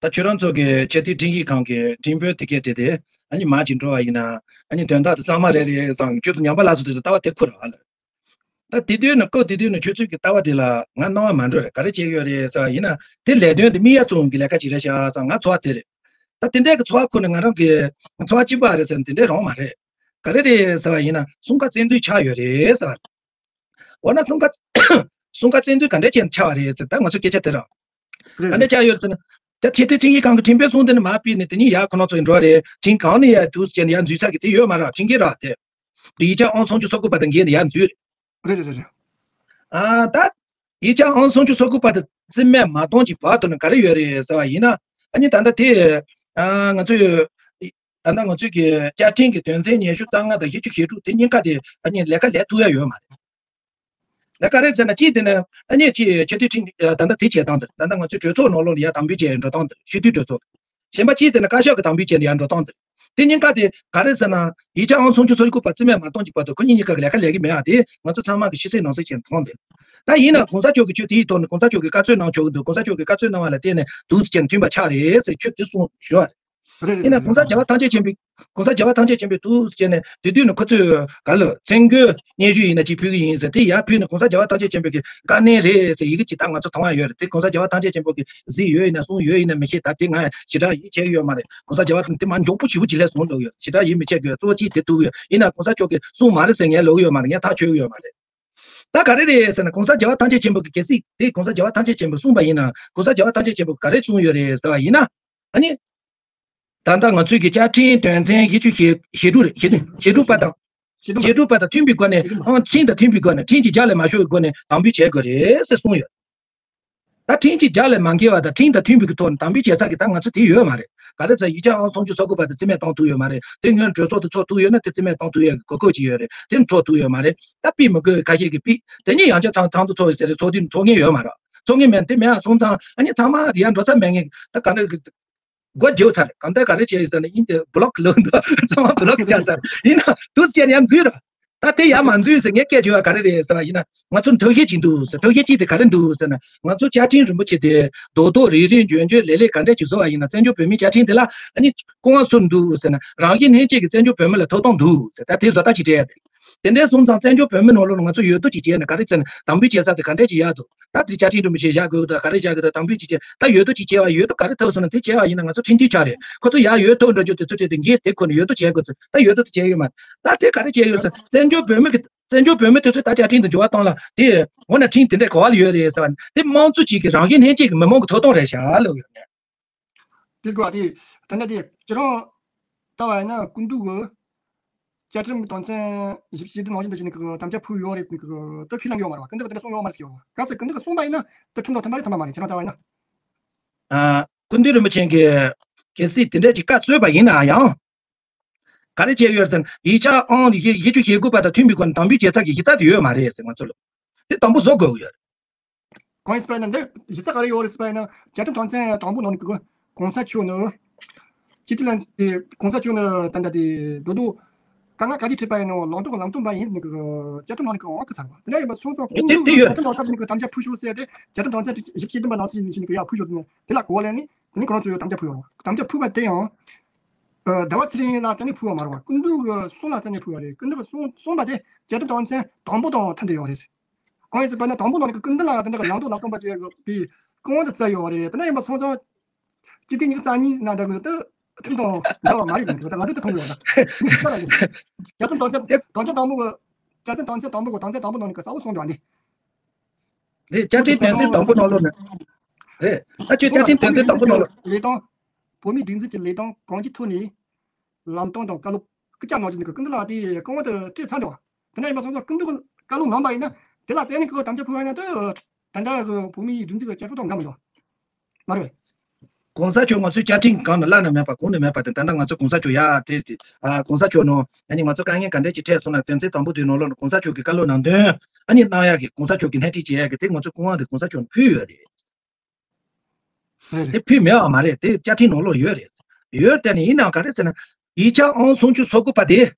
ད་ཁྱོད་རང་ཚོ་གི་ཆེས་མཐོའི་ཁྲིམས་ཞིབ་ཁང་གི་ཁྲིམས་དཔོན་དེ་གས་དེ་དེ་ཨ་ནི་མར་ཅིག་འགྲོ་བ་ཡིན་ན་ཨ་ནི་དོན་དག་དེ་གཙང་མ་རེད་རེད་བསམ་ཁྱོད་ཚོ་ཉམས་པ་སླར་གསོ་དེ་ཚོ་ལྟ་བ་དེ་ཁུར་ར་ལ། ད་དེ་དུས་ནས་ཀོ་དེ་དུས་ནས་ཁྱོད་ཚོའི་གི་ལྟ་བ་དེ་ལ་ང་སྣང་བ་མ་འགྲོ་རེད། ག་རེ་བྱེད་ཡོད་རེད་ཟེར་བ་ཡིན་ན་དེ་ལས་དོན་དེ་མི་ཡ་ཚོ་གི་ལས་ཀ་ཅིག་རེད་ཤག་ཟེར་ང་ཚོར་བ་དེ་རེད། ད་དེ་འདྲའི་གི་ཚོར་བ་ཁུར་ནས་ང་རང་གི་ཚོར་བ་གཅིག་པ་རེད་ཟེར་ན་དེ་འདྲའི་རང་མ་རེད། ག་རེ་རེད་ཟེར་བ་ཡིན་ན་གསུམ་ཀ་བཙན་འཛུལ་ཆགས་ཡོད་རེད་ཟེར་བ། འོ་ན་གསུམ་ཀ་གསུམ་ཀ་བཙན་འཛུལ་ག་འདྲ་བྱས་ནས་ཆགས་པ་རེད་ཟེར། ད་ང་ཚོ་སྐད་ཆ་དེ་རང་རེད་ག་འདྲ་རེད། ཆགས་ཡོད་ཟེར་ན། ད་ཆེས་མཐོའི་ཁྲིམས་ཞིབ་ཁང་གི་ཁྲིམས་དཔོན་གསུམ་དེ་ནི་མར་ཕུད་ནས་དེ་ཉིད་ཡར་ཁོ་ན་ཚོ་འགྲོ་རེད། ཁྲིམས་གང་ནས་ཡར་འདུག་ཟེར་ནས་ཡར་འཛུལ་ས་གི་དེ་ཡོད་མ་རེད། ཁྲིམས་འགལ་རེད་དེ། ཡིག་ཆ་ཨང་སུམ་ཅུ་སོ་དགུ་པ་དང་འགལ་ནས་ཡར་འཛུལ་རེད། རེད་རེད་རེད་རེད། ཨ་ད། ཡིག་ཆ་ཨང་སུམ་ཅུ་སོ་དགུ་པ་དེ་རྩིས་མེད་མ་གཏོང་གི་བར་དུ་ནི་ག་རེ་ཡོད་རེད་ཟེར་བ་ཡིན་ན། ཨ་ནི་ད་ལྟ་དེ། ཨ་ང་ཚོས། ད་ལྟ་ང་ཚོས་ཀྱི་བཅའ་ཁྲིམས་ཀྱི་དོན་ཚན་ཉི་ཤུ་རྩ་ལྔ་དང་བཞི་བཅུ་ཞེ་དྲུག་དེ་གཉིས་ཀ་དེ་ཨ་ནི་ལས་ཀ་ལས་ཐུབ་ཡ་ཡོད་མ་རེད། ལས་ཀ་རེད་ཟེར་ན་གཅིག་དེ་ནི་ཨ་ནི་གཅིག་ཆེས་མཐོའི་ཁྲིམས་ད་ལྟ་དེ་བྱེད་སྟངས་དེ་ད་ལྟ་ང་ཚོའི་གྲོས་ཚོགས་ནང་ལོགས་ལ་ཡ་དམ་འབུལ་བྱས་འགྲོ་སྟངས་དེ་ཞི་དུལ་གྲོས་ཚོགས། གཞན་པ་གཅིག་དེ་ནི་བཀའ་ཤག་གི་དམ་འབུལ་བྱས་ནས་ཡར་འགྲོ་སྟངས་དེ། དེ་གཉིས་ཀ་དེ་ག་རེ་ཟེར་ན་ཡིག་ཆ་ཨང་སུམ་ཅུ་སོ་དགུ་པ་རྩིས་མེད་མ་གཏོང་གི་བར་དུ་ཁོ་གཉིས་གཉིས་ཀ་གི་ལས་ཀ་ལས་ཀྱི་མེད་ཨ། དེ་ང་ཚོ་ཚང་མ་གི་ཕྱི་གསལ་ནང་གསལ་བྱས་མཐོང་དེ། ད་ཡིན་ན་གོང་ས་མཆོག་གིས་ཁྱོད་དེའི་ཐོག་ནས་གོང་ས་མཆོག་གིས་བཀའ་ཚོད་གནང་ཆོག་གི་འདུག་གོང་ས་མཆོག་གིས་བཀའ་ཚོད་གནང་བ་ལ་བརྟེན་ནས་འདུག་ཟེར་བྱས་ནས་མཐུན་པ་ཆགས་རེད་ཟེར་ཁྱོད་དེ་གསུངས་ཞུ་བ་རེད། རེད་ཡིན་ན་རེད་གོང་ས་རྒྱལ་བ་ཐམས་ཅད་མཁྱེན་པའི་གོང་ས་རྒྱལ་བ་ཐམས་ཅད་མཁྱེན་པའི་འདུག་ཟེར་བྱས་ནས་དེ་དུས་ནས་ཁོ་ཚོས་ག་ལ་བཙན་རྒོལ་སྙན་ཞུ་ཡིན་ན་ཅིག་ཕུལ་གི་ཡིན་ཟེར་དེ་ཡར་ཕུལ་ནས་གོང་ས་རྒྱལ་བ་ཐམས་ཅད་མཁྱེན་པའི་གི་བཀའ་ནན་རེད་ཟེར་ཡི་གེ་ཅིག་ད་ང་ཚོ་མཐོང་ཡ་ཡོད་རེད། དེ་གོང་ས་རྒྱལ་བ་ཐམས་ཅད་མཁྱེན་པའི་གི་གཟིགས་ཡོད་ཡིན་ན་གསུངས་ཡོད་ཡིན་ན་མི་ཤེས། ད་དེ་ང་ཞེ་དྲག་ཡིད་ཆེས་ཡོད་མ་རེད། གོང་ས་རྒྱལ་བ་དེ་མ་མགྱོགས་པོ་ཞེ་པོ་ཅིག་ལས་གསུངས་འདུག་ཡོད་ཞེ་དྲག་ཡིད་མི་ཆེས་དགོས་གཙོ་བོ་གཅིག་དེ་ཐུག་ཡོད་ཡིན་ན་གོང་ས་མཆོག་གིས་གསུངས་མ་རེད་ཟེར་ངས་ལབ་ཡོད་མ་རེད། ངས་ཐག་ཆོད་ཡོད་མ་རེད། ད་ག་རེ་རེད་ཟེར་ན་གོང་ས་རྒྱལ་བ་ཐམས་ཅད་མཁྱེན་པ་གི་གལ་སྲིད་དེ་གོང་ས་རྒྱལ་བ་ཐམས་ཅད་མཁྱེན་པས་གསུངས་པ་ཡིན་ན་གོང་ས་རྒྱལ་བ་ཐམས་ཅད་མཁྱེན་པས་ག་རེ་གསུངས་ཡོད་རེད་ཟེར་བ་ཡིན་ན། ཨ་ནི། ད་ལྟ་ང་ཚོས་ཀྱི་བཅའ་ཁྲིམས་དོན་ཚན་བཞི་བཅུ་ཞེ་ཞེ་དྲུག་རེད། ཞེ་དྲུག་ཞེ་དྲུག་པ་དང་། ཞེ་དྲུག་པ་དང་མཐུན་པའི་སྒོ་ནས་ཨང་ཁྲིམས་དང་མཐུན་པའི་སྒོ་ནས་ཁྲིམས་ཀྱི་རྒྱ་ལས་མ་ཤོར་བའི་སྒོ་ནས་དམ་འབུལ་བྱེད་དགོས་རེད་ཟེར་གསུངས་ཡོད། ད་ཁྲིམས་ཀྱི་རྒྱ་ལས་མ་འགལ་བ་དང་ཁྲིམས་དང་མཐུན་པའི་གི་ཐོག་ནས་དམ་འབུལ་བྱེད་ས་གི་ད་ང་ཚོ་དེ་ཡོད་མ་རེད། ག་རེ་ཟེར་ཡིག་ཆ་ཨང་སུམ་ཅུ་སོ་དགུ་པ་དེ་རྩིས་མེད་གཏོང་ཐུབ་ཡོད་མ་རེད། དེ་སྔོན་གྲོས་ཚོགས་དེ་ཚོགས་ཐུབ་ཡོད་ན་དེ་རྩིས་མེད་གཏོང་ཐུབ་ཡོད་གི་གོ་སྐབས་ཅིག་ཡོད་རེད། དེ་ཚོགས་ཐུབ་ཡོད་མ་རེད། ད་ཕུད་མི་དགོས་ཁ་ཤས་ཀྱིས་ཕུད་དེ་ཉིད་ཡང་བསྐྱར་ཚང་ཚང་དུ་ཚོགས་ཡོད་ཟེར་རེད། ཚོགས་དུས་ཚོགས་མཁན་ཡོད་མ་རེད། ཚོགས་མཁན་མེད་དེ་མེད་ཨ་སོང་ཙང་ཨ་ནི་ཚང་མ་དེ་ཡར་འགྲོ་ས་མེད་མཁན་ད་ག་འདྲ་གི་སྒོ་རྒྱབ་ཚར། གང་ལྟར་ག་རེ་བྱས་ཡོད་ཟེར་ན་ཡིན་ཏེ་བི་ལོག་ལོག་འདུག་ཚང་མ་བི་ལོག་བྱས་ཚར། ཡིན་ན་དུས་ཚོད་ཡར་འཛུལ་ར། ད་དེ་ཡར་མ་འཛུལ་ཟེར་ངས་སྐད་བྱས་པ་ག་རེ་རེད་ཟེར་བ་ཡིན་ན། ང་ཚོ་ཐབས་ཤེས་བྱེད་འདུག་ཟེར། ཐབས་ཤེས་གཅིག་དེ་ག་རེ་འདུག་ཟེར་ན། ང་ཚོ་བཅའ་ཁྲིམས་རིན་པོ་ཆེ་དེ་རྡོག་རྡོག་རིལ་རིལ་འཇོལ་འཇོལ་ལེ་ལེ་ག་འདྲས་ཅིག་བཟོ་བ་ཡིན་ན། བཙན་བྱོལ་བོད་མིའི་བཅའ་ཁྲིམས་དེ་ལ་ཨ་ནི་སྐུ་དབང་སུར་འདུག་ཟེར་ན། རང་བཞིན་ལྷན་སྐྱེས་ཀྱི་བཙན་བྱོལ་བོད་མི་ལ་ཐོབ་ཐང་འདུག་ཟེར། ད་དེ་བཟོ་ལྟ་ཅིག་སྤྲད་ཡ་རེད། དེ་འདྲའི་སོང་ཙང་བཙན་བྱོལ་བོད་མི་ནང་ལོགས་ལ་ང་ཚོ་ཡོད་དོ་ཅིག་བྱས་ན་ག་རེ་བྱས་ན། དམ་འབུལ་བྱེད་ས་དེ་ག་འདྲས་ཅིག་ཡག་འདུག་ད་དེ་བཅའ་ཁྲིམས་རིན་པོ་ཆེ་བཞག་དགོས་དང་ག་རེ་བཞག་དགོས་དང་དམ་འབུལ་ཅིག་བྱས། ད་ཡོད་དོ་ཅིག་བྱས་པ་ཡོད་དོ་ག་རེ་ཐོབ་སོང་ན་དེ་བྱས་པ་ཡིན་ན་ང་ཚོ་ཁྲིམས་མཐུན་ཆགས་རེད། ཁོ་ཚོ་ཡར་ཡོད་ཐོབ་འགྲོ་རྒྱུ་དེ་ཚོ་བྱས་ཏེ་འགན་དེ་ཁུར་ནས་ཡོད་དོ་བྱས་དགོས་ཚུལ། ད་ཡོད་དོ་དེ་བྱས་ཡོད་མ་རེད། ད་དེ་ག་རེ་བྱས་ཡོད་ཟེར། བཙན་བྱོལ་བོད་མི་གི་བཙན་བྱོལ་བོད་མི་དེ་ཚོས་ད་བཅའ་ཁྲིམས་དེ་འགྱུར་བ་བཏང་ལ་དེ་འོ་ན་ཁྲིམས་དེ་འདྲ་ག་བ་ལ་ཡོད་རེད་ཟེར་བ་ནི། དེ་དམངས་གཙོ་གཅིག་གི་རང་བཞིན་ལྷན་སྐྱེས་ཀྱི་མི་མང་གི་ཐོབ་ཐང་རེད་བཞག་ལབ་ཡོད་ནས། དེ་དགོས་པ་དེ་ད་ལྟ་དེ་ཁྱེད་རང་ལྟ་བ་ཡིན་ན་སྐུ་མདུན་གྱི་བཅའ་ཁྲིམས་དོན་ཚན་བཞི་བཅུ་ཞེ་བདུན་ནང་བཞིན་དུ་བྱས་ནས་ཀྱི་དམ་བཅའ་ཕུལ་ཡོད་རེད་ཟེར་ནས་ཀྱི་ད་ཁས་ལེན་གྱི་ཡོད་མ་རེད་བ། སྐུ་མདུན་གྱིས་དེ་འདྲ་གསུངས་ཡོད་མ་རེད་ཟེར་གྱི་ཡོད་བ། གལ་སྲིད་སྐུ་མདུན་གྱིས་གསུངས་པ་ཡིན་ན་དེ་ཁྲིམས་དང་མཐུན་པ་རེད་དམ་པ་མ་རེད། ཁྱེད་རང་ལྟ་བ་ཡིན་ན། ཨ། སྐུ་མདུན་རིན་པོ་ཆེ་གིས་གལ་སྲིད་དེ་འདྲ་ཅིག་བཀའ་སྩལ་བ་ཡིན་ན་ཡང་། ག་རེ་བྱས་ཡོད་ཟེར་ན། ཡིག་ཆ་ཨང་བཞི་བཅུ་ཞེ་དགུ་པ་དང་མཐུན་པའི་སྒོ་ནས་དམ་འབུལ་བྱེད་ཐབས་ཀྱི་གཞི་རྩ་དེ་ཡོད་མ་རེད་ཟེར། ང་ཚོ་ལ་དེ་དང་པོ་བཟོ་དགོས་ཀྱི་ཡོད་རེད། གང་ཡིན་ཟེར་བ་ཡིན་ན་འདི་གཞི་རྩ་ག་རེ་ཡོད་རེད་ཟེར་བ་ཡིན་ན། བཅའ་ཁྲིམས་དོན་ཚན་དང་པོ་ནང་ནས་གི་གོང་ས་མཆོག་ནི་སྤྱི་འཐུས་ལ་དེ་གོང་ས་མཆོག་ནི་ད་ལྟ་དེ་རྡོག་རྡོག་དཀའ་ངལ་ག་དུས་ཐེབས་པ་ཡིན་ནའང་ལངས་སྟོབས་ལངས་སྟོབས་འབའ་ཡིན་ཟེར་ནས་གི་བཅའ་ཁྲིམས་ནང་ནས་གི་འོག་ཏུ་ཚར་བ། དེ་འདྲ་ཡིན་པ་སོང་ཙང་སྐུ་མདུན་གྱིས་བཅའ་ཁྲིམས་ནང་ཐོག་ནས་གི་དམ་བཅའ་ཕུལ་ཤོག་ཟེར་ཏེ་བཅའ་ཁྲིམས་དོན་ཚན་བཞི་བཅུ་ཞེ་བདུན་པ་ནང་བཞིན་བྱས་ནས་གི་ཡར་ཕུལ་ཤོག་ཟེར་ནས་དེ་ལ་གོ་བ་ལེན་ནས། དེ་ནས་ཁོ་རང་ཚོ་ཡོད་དམ་བཅའ་ཕུལ་ཡོད་རེད། དམ་བཅའ་ཕུལ་བ་དེ་ཡང་ཨ་ཟླ་བ་ཚེ་རིང་ལ་བརྟེན་ནས་ཕུལ་བ་མ་རེད་བ། སྐུ་མདུན་གྱི་གསུང་ལ་བརྟེན་ནས་ཕུལ་བ་རེད། སྐུ་མདུན་གྱི་གསུང་གསུངས་པ་དེ་བཅའ་ཁྲིམས་དོན་ཚན་དང་པོ་དང་མཐུན་བསྡད་ཡོད་རེད། གང་ཡིན་ཟེར་བ་ན་དང་པོ་ནང་ནས་སྐུ་མདུན་ལ་དེ་འདྲ་གི་ལངས་སྟོབས་ལངས་སྟོབས་འབའ་ཞིག་དེ་སྐུ་དབང་དུ་བསྩལ་ཡོད་རེད། དེ་འདྲ་ཡིན་པ་སོང་ཙང་སྤྱི་ཟླ་ཉི་ཤུ་རྩ་གཉིས་ནང་འདྲ་གི་དེ་ཁྲིམས་དང་འགལ་བ་མ་རེད་ཟེར་གི་ད་ང་ཚོས་དེ་མཐོང་གི་ཡོད་ད། ད་ལ་ནི་བཅའ་ཁྲིམས་དོན་ཚན་དོན་ཚན་དང་པོ་གི་བཅའ་ཁྲིམས་དོན་ཚན་དང་པོ་གི་དོན་ཚན་དང་པོ་ནང་ནས་གི་གསལ་བོ་གསུངས་འདུག་ཨ་ནི། རེད། བཅའ་ཁྲིམས་དོན་ཚན་དང་པོ་ནང་ལོགས་ནས། རེད། ད་ཁྱོད་བཅའ་ཁྲིམས་དོན་ཚན་དང་པོ་ནང་ལོགས། ལས་དོན། བོད་མིའི་སྒྲིག་འཛུགས་ཀྱི་ལས་དོན་གང་ཅིའི་ཐོག་ནས་ལམ་སྟོན་དང་བཀའ་སློབ་སྐུ་ཕྱྭ་ནང་བཞིན་གྱི་སྐུ་མདུན་ལ་དེ་སྐུ་དབང་དུ་སྤྲད་ཚར་འདུག་དེ་འདྲ་ཡིན་པ་སོང་ཙང་སྐུ་མདུན་གྱི་བཀའ་སློབ་གནང་པ་ཡིན་ན་དེ་ལ་བརྟེན་ནས་ཁོས་དམ་བཅའ་ཕུལ་བ་ཡིན་ན་དེ་ད་ལྟ་གི་བོད་མིའི་སྒྲིག་འཛུགས་ཀྱི་བཅའ་ཁྲིམས་དང་འགལ་མི་འདུག་མ་རེད་པས། གོང་ས་མཆོག་ང་ཚོའི་བཅའ་ཁྲིམས་སྒང་ནས་བརླག་ནས་མེད་པ་གོང་ནས་མེད་པ་དེ། ད་ལྟ་ང་ཚོ་གོང་ས་མཆོག་ཡ་དེ་དེ་ཨ་གོང་ས་མཆོག་ནང་ཨ་ནི་ང་ཚོ་དཀའ་ངལ་ག་འདྲས་ཅིག་འཕྲད་སོང་ན་དོན་ཚན་དང་པོ་དེའི་ནང་ལོགས་ནས་གོང་ས་མཆོག་གི་བཀའ་སློབ་ནང་དོན་ཨ་ནི་གནང་ཡག་གི་གོང་ས་མཆོག་གི་སྣེ་ཁྲིད་བྱེད་ཡག་གི་དེ་ང་ཚོ་སྐུ་དབང་དེ་གོང་ས་མཆོག་ནས་ཕུལ་ཡོད་རེད། རེད་རེད། དེ་ཕུལ་མེད་པ་མ་རེད། དེ་བཅའ་ཁྲིམས་ནང་ལོགས་ཡོད་རེད། ཡོད་དེ་ནི་ཡིན་ནའང་ག་རེ་ཟེར་ན་ཡིག་ཆ་ཨང་སུམ་ཅུ་སོ་དགུ་པ་དེ།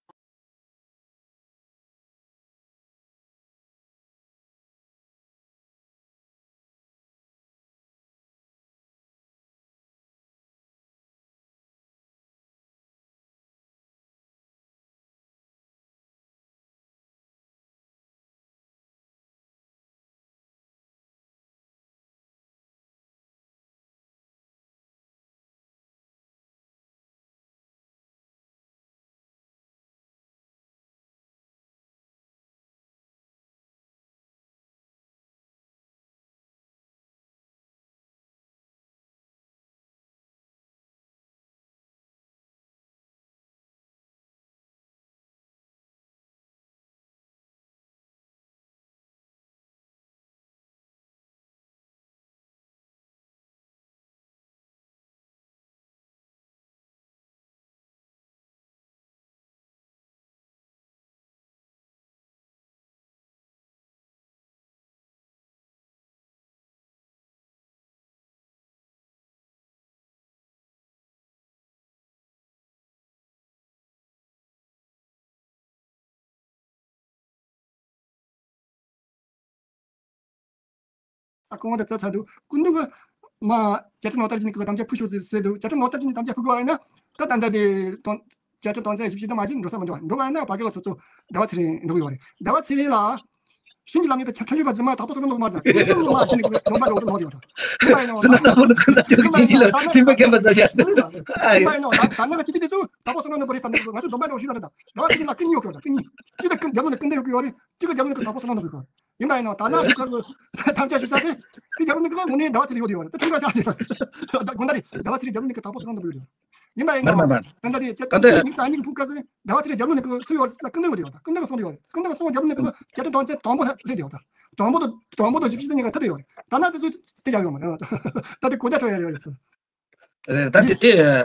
ཨ་སྐུ་དབང་དེ་བསྩལ་ཚར་འདུག་སྐུ་མདུན་གྱིས་མ་བཅའ་ཁྲིམས་ལག་བསྟར་བྱེད་ནས་ཀྱི་དམ་བཅའ་ཕུལ་ཤོག་ཟེར་ཟེར་འདུག་བཅའ་ཁྲིམས་ལག་བསྟར་བྱེད་ནས་དམ་བཅའ་ཕུལ་དགོས་པ་ཡིན་ན་ད་ད་ལྟ་དེ་དོན་བཅའ་ཁྲིམས་དོན་ཚན་བཞི་བཅུ་ཞེ་བདུན་མ་གཞི་འགྲོ་ས་མི་འདུག་འགྲོ་བ་ཡིན་ན་བར་བརྒལ་ལ་སོ་སོ་ཟླ་བ་ཚེ་རིང་འགྲོ་གི་ཡོད་རེད། ཟླ་བ་ཚེ་རིང་ལ་ཕྱིན་ཅི་ལམ་ཡིན་ད་ཁྲིམས་ཞིབ་པ་རྫུན་མ་དྭགས་པོ་བསོད་ནམས་ལོག་མ་རེད། སྐུ་མདུན་ལོག་མ་ཕྱིན་ནས་སྡོམ་པ་འགྲོ་ལོག་ཡོད་རེད། ཡིན་པ་ཡིན་ནོ་ད་ནི་ཁྲིམས་ཞིབ་པ་རྒན་པ་ས་ཞབས་ཡིན་པ་ཡིན་ནོ་ད་ད་ནི་ལ་ཅི་དེ་དེ་ཚོ་དྭགས་པོ་བསོད་ནམས་ནི་བོ་རེད་བསམ་ནས་ང་ཚོ་སྡོམ་པ་འགྲོ་ཞུས་ན་རེད། ད་ཟླ་བ་ཚེ་རིང་ལ་སྐུ་ཉིད་ཡོད་ཁྱོད་ད་སྐུ་ཉིད་ཅི་ད་རྒྱབ་ལོགས་ནས་སྐུ་མདུན་ཡོད་ཀྱི་ཡོད་རེད། ཅི་གི་རྒྱབ་ལོགས་ནས་ཀྱི་དྭགས་པོ་བསོད་ནམས་ནི་བོ་ཡོད་ཡིན་པ་ཡིན་ནོ་ད་ན་ཞུ་ཁ་གི་ཐམས་ཅད་ཞུ་ས་དེ་དེ་རྒྱབ་ལོགས་ནས་ཀྱི་དངོས་གནས་ཟླ་བ་ཚེ་རིང་ཡོད་དེ་ཡོད་རེད། ད་ཁྲིམས་ར་ཆགས་དེ་ཡོད་ད་དགོངས་དག་རེད། ཟླ་བ་ཚེ་རིང་རྒྱབ་ལོགས་ནས་ཀྱི་དྭགས་པོ་བསོད་ནམས་ནི་བོ་ཡོད་ཡིན་པ་ཡིན་ནོ། ད་ལྟ་དེ་ད་ལྟ་ཉིན་གང་ཉིན་ཕུག་སྐབས་སུ་ཟླ་བ་ཚེ་རིང་རྒྱབ་ལོགས་ནས་ཀྱི་སུ་ཡོད་རེད་ད་སྐུ་མདུན་ཡོད་དེ་ཡོད་ད་སྐུ་མདུན་གསུང་དེ་ཡོད་རེད། སྐུ་མདུན་གསུང་རྒྱབ་ལོགས་ནས་ཀྱི་བཅའ་ཁྲིམས་དོན་ཚན་དང་པོ་ལྷད་དེ་ཡོད་ད་དང་པོ་དང་དང་པོ་དང་བཞི་བཅུ་ཞེ་བདུན་ནས་ཀྱི་ཐད་དེ་ཡོད་རེད། ད་ན་དེ་ཚོ་དེ་ཡང་ཡོད་མ་རེད། ད་དེ་གོ་བརྡ་འཕྲོད་ཡ་ཡོད་རེད། ད་དེ་དེ་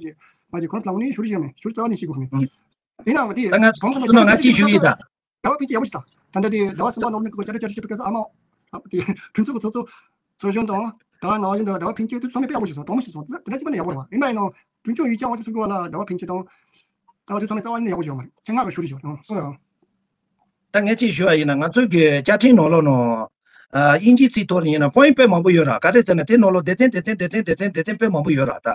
ཞིག་མ་ཅིག་ཁོ་རང་ལ་ངོ་ནས་ཞུ་རྒྱུ་ཡོད་མེད། ཞུ་རྩ་བ་ནས་ཤེས་དགོས་མེད། ཡིན་ནའང་དེ་ད་ང་གྲོང་ཁྱེར་ནང་ང་ཅིག་ཞུ་ཡིན་ད། ཟླ་བ་ཕན་ཆད་ཡག་པོ་ཞིག་ད། ད་ལྟ་དེ་ཟླ་བ་གསུམ་པ་ནང་ནས་ཀྱི་བརྒྱ་ཆ་བརྒྱད་ཅུ་ཞིག་ཕེབས་ཀ་ས་ཨ་མ། དེ་ཕུན་ཚོགས་ཚོགས་ཚོགས་གཞོན་དང་ད་ནང་བཞིན་དུ་ཟླ་བ་ཕན་ཆད་དུས་ཚང་མས་དཔེ་ཡག་པོ་ཞིག་སོང་། གྲོང་མོ་ཞིག་སོང་། དེ་འདྲ་གཅིག་པ་ནས་ཡག་པོ་རེད་བ། ཡིན་པ་ཡིན་ནའང་གྲོང་ཆོག་ཡུལ་ལྗོངས་དབང་ཕྱུག་ཚོགས་པ་ལ་ཟླ་བ་ཕན་ཆད་དང་། ད་དུས་ཚང་མས་རྩ་བ་ནས་ཡག་པོ་ཞིག་ཡོད་མ་རེད། ཆེད་མངགས་ཀྱི་ཞུ་རེ་ཞུ་ཡང་སོང་ཡང་། ད་ངས་ཅིག་ཞུ་བ་ཡིན་ན་ང་ཚོའི་གི་བཅའ་ཁྲིམས་ནང་ལོགས་ནང་། ཨ་དབྱིན་ཇིའི་ཚིག་ཐོག་ནས་ཡིན་ན་པོ་ཡིན་དཔེ་མང་པོ་ཡོད་ར། ག་རེ་ཟེར་ན་དེ་ནང་ལོགས་སྡེ་ཚན་སྡེ་ཚན་སྡེ་ཚན་སྡེ་ཚན་སྡེ་ཚན་དཔེ་མང་པོ་ཡོད་ར་ད།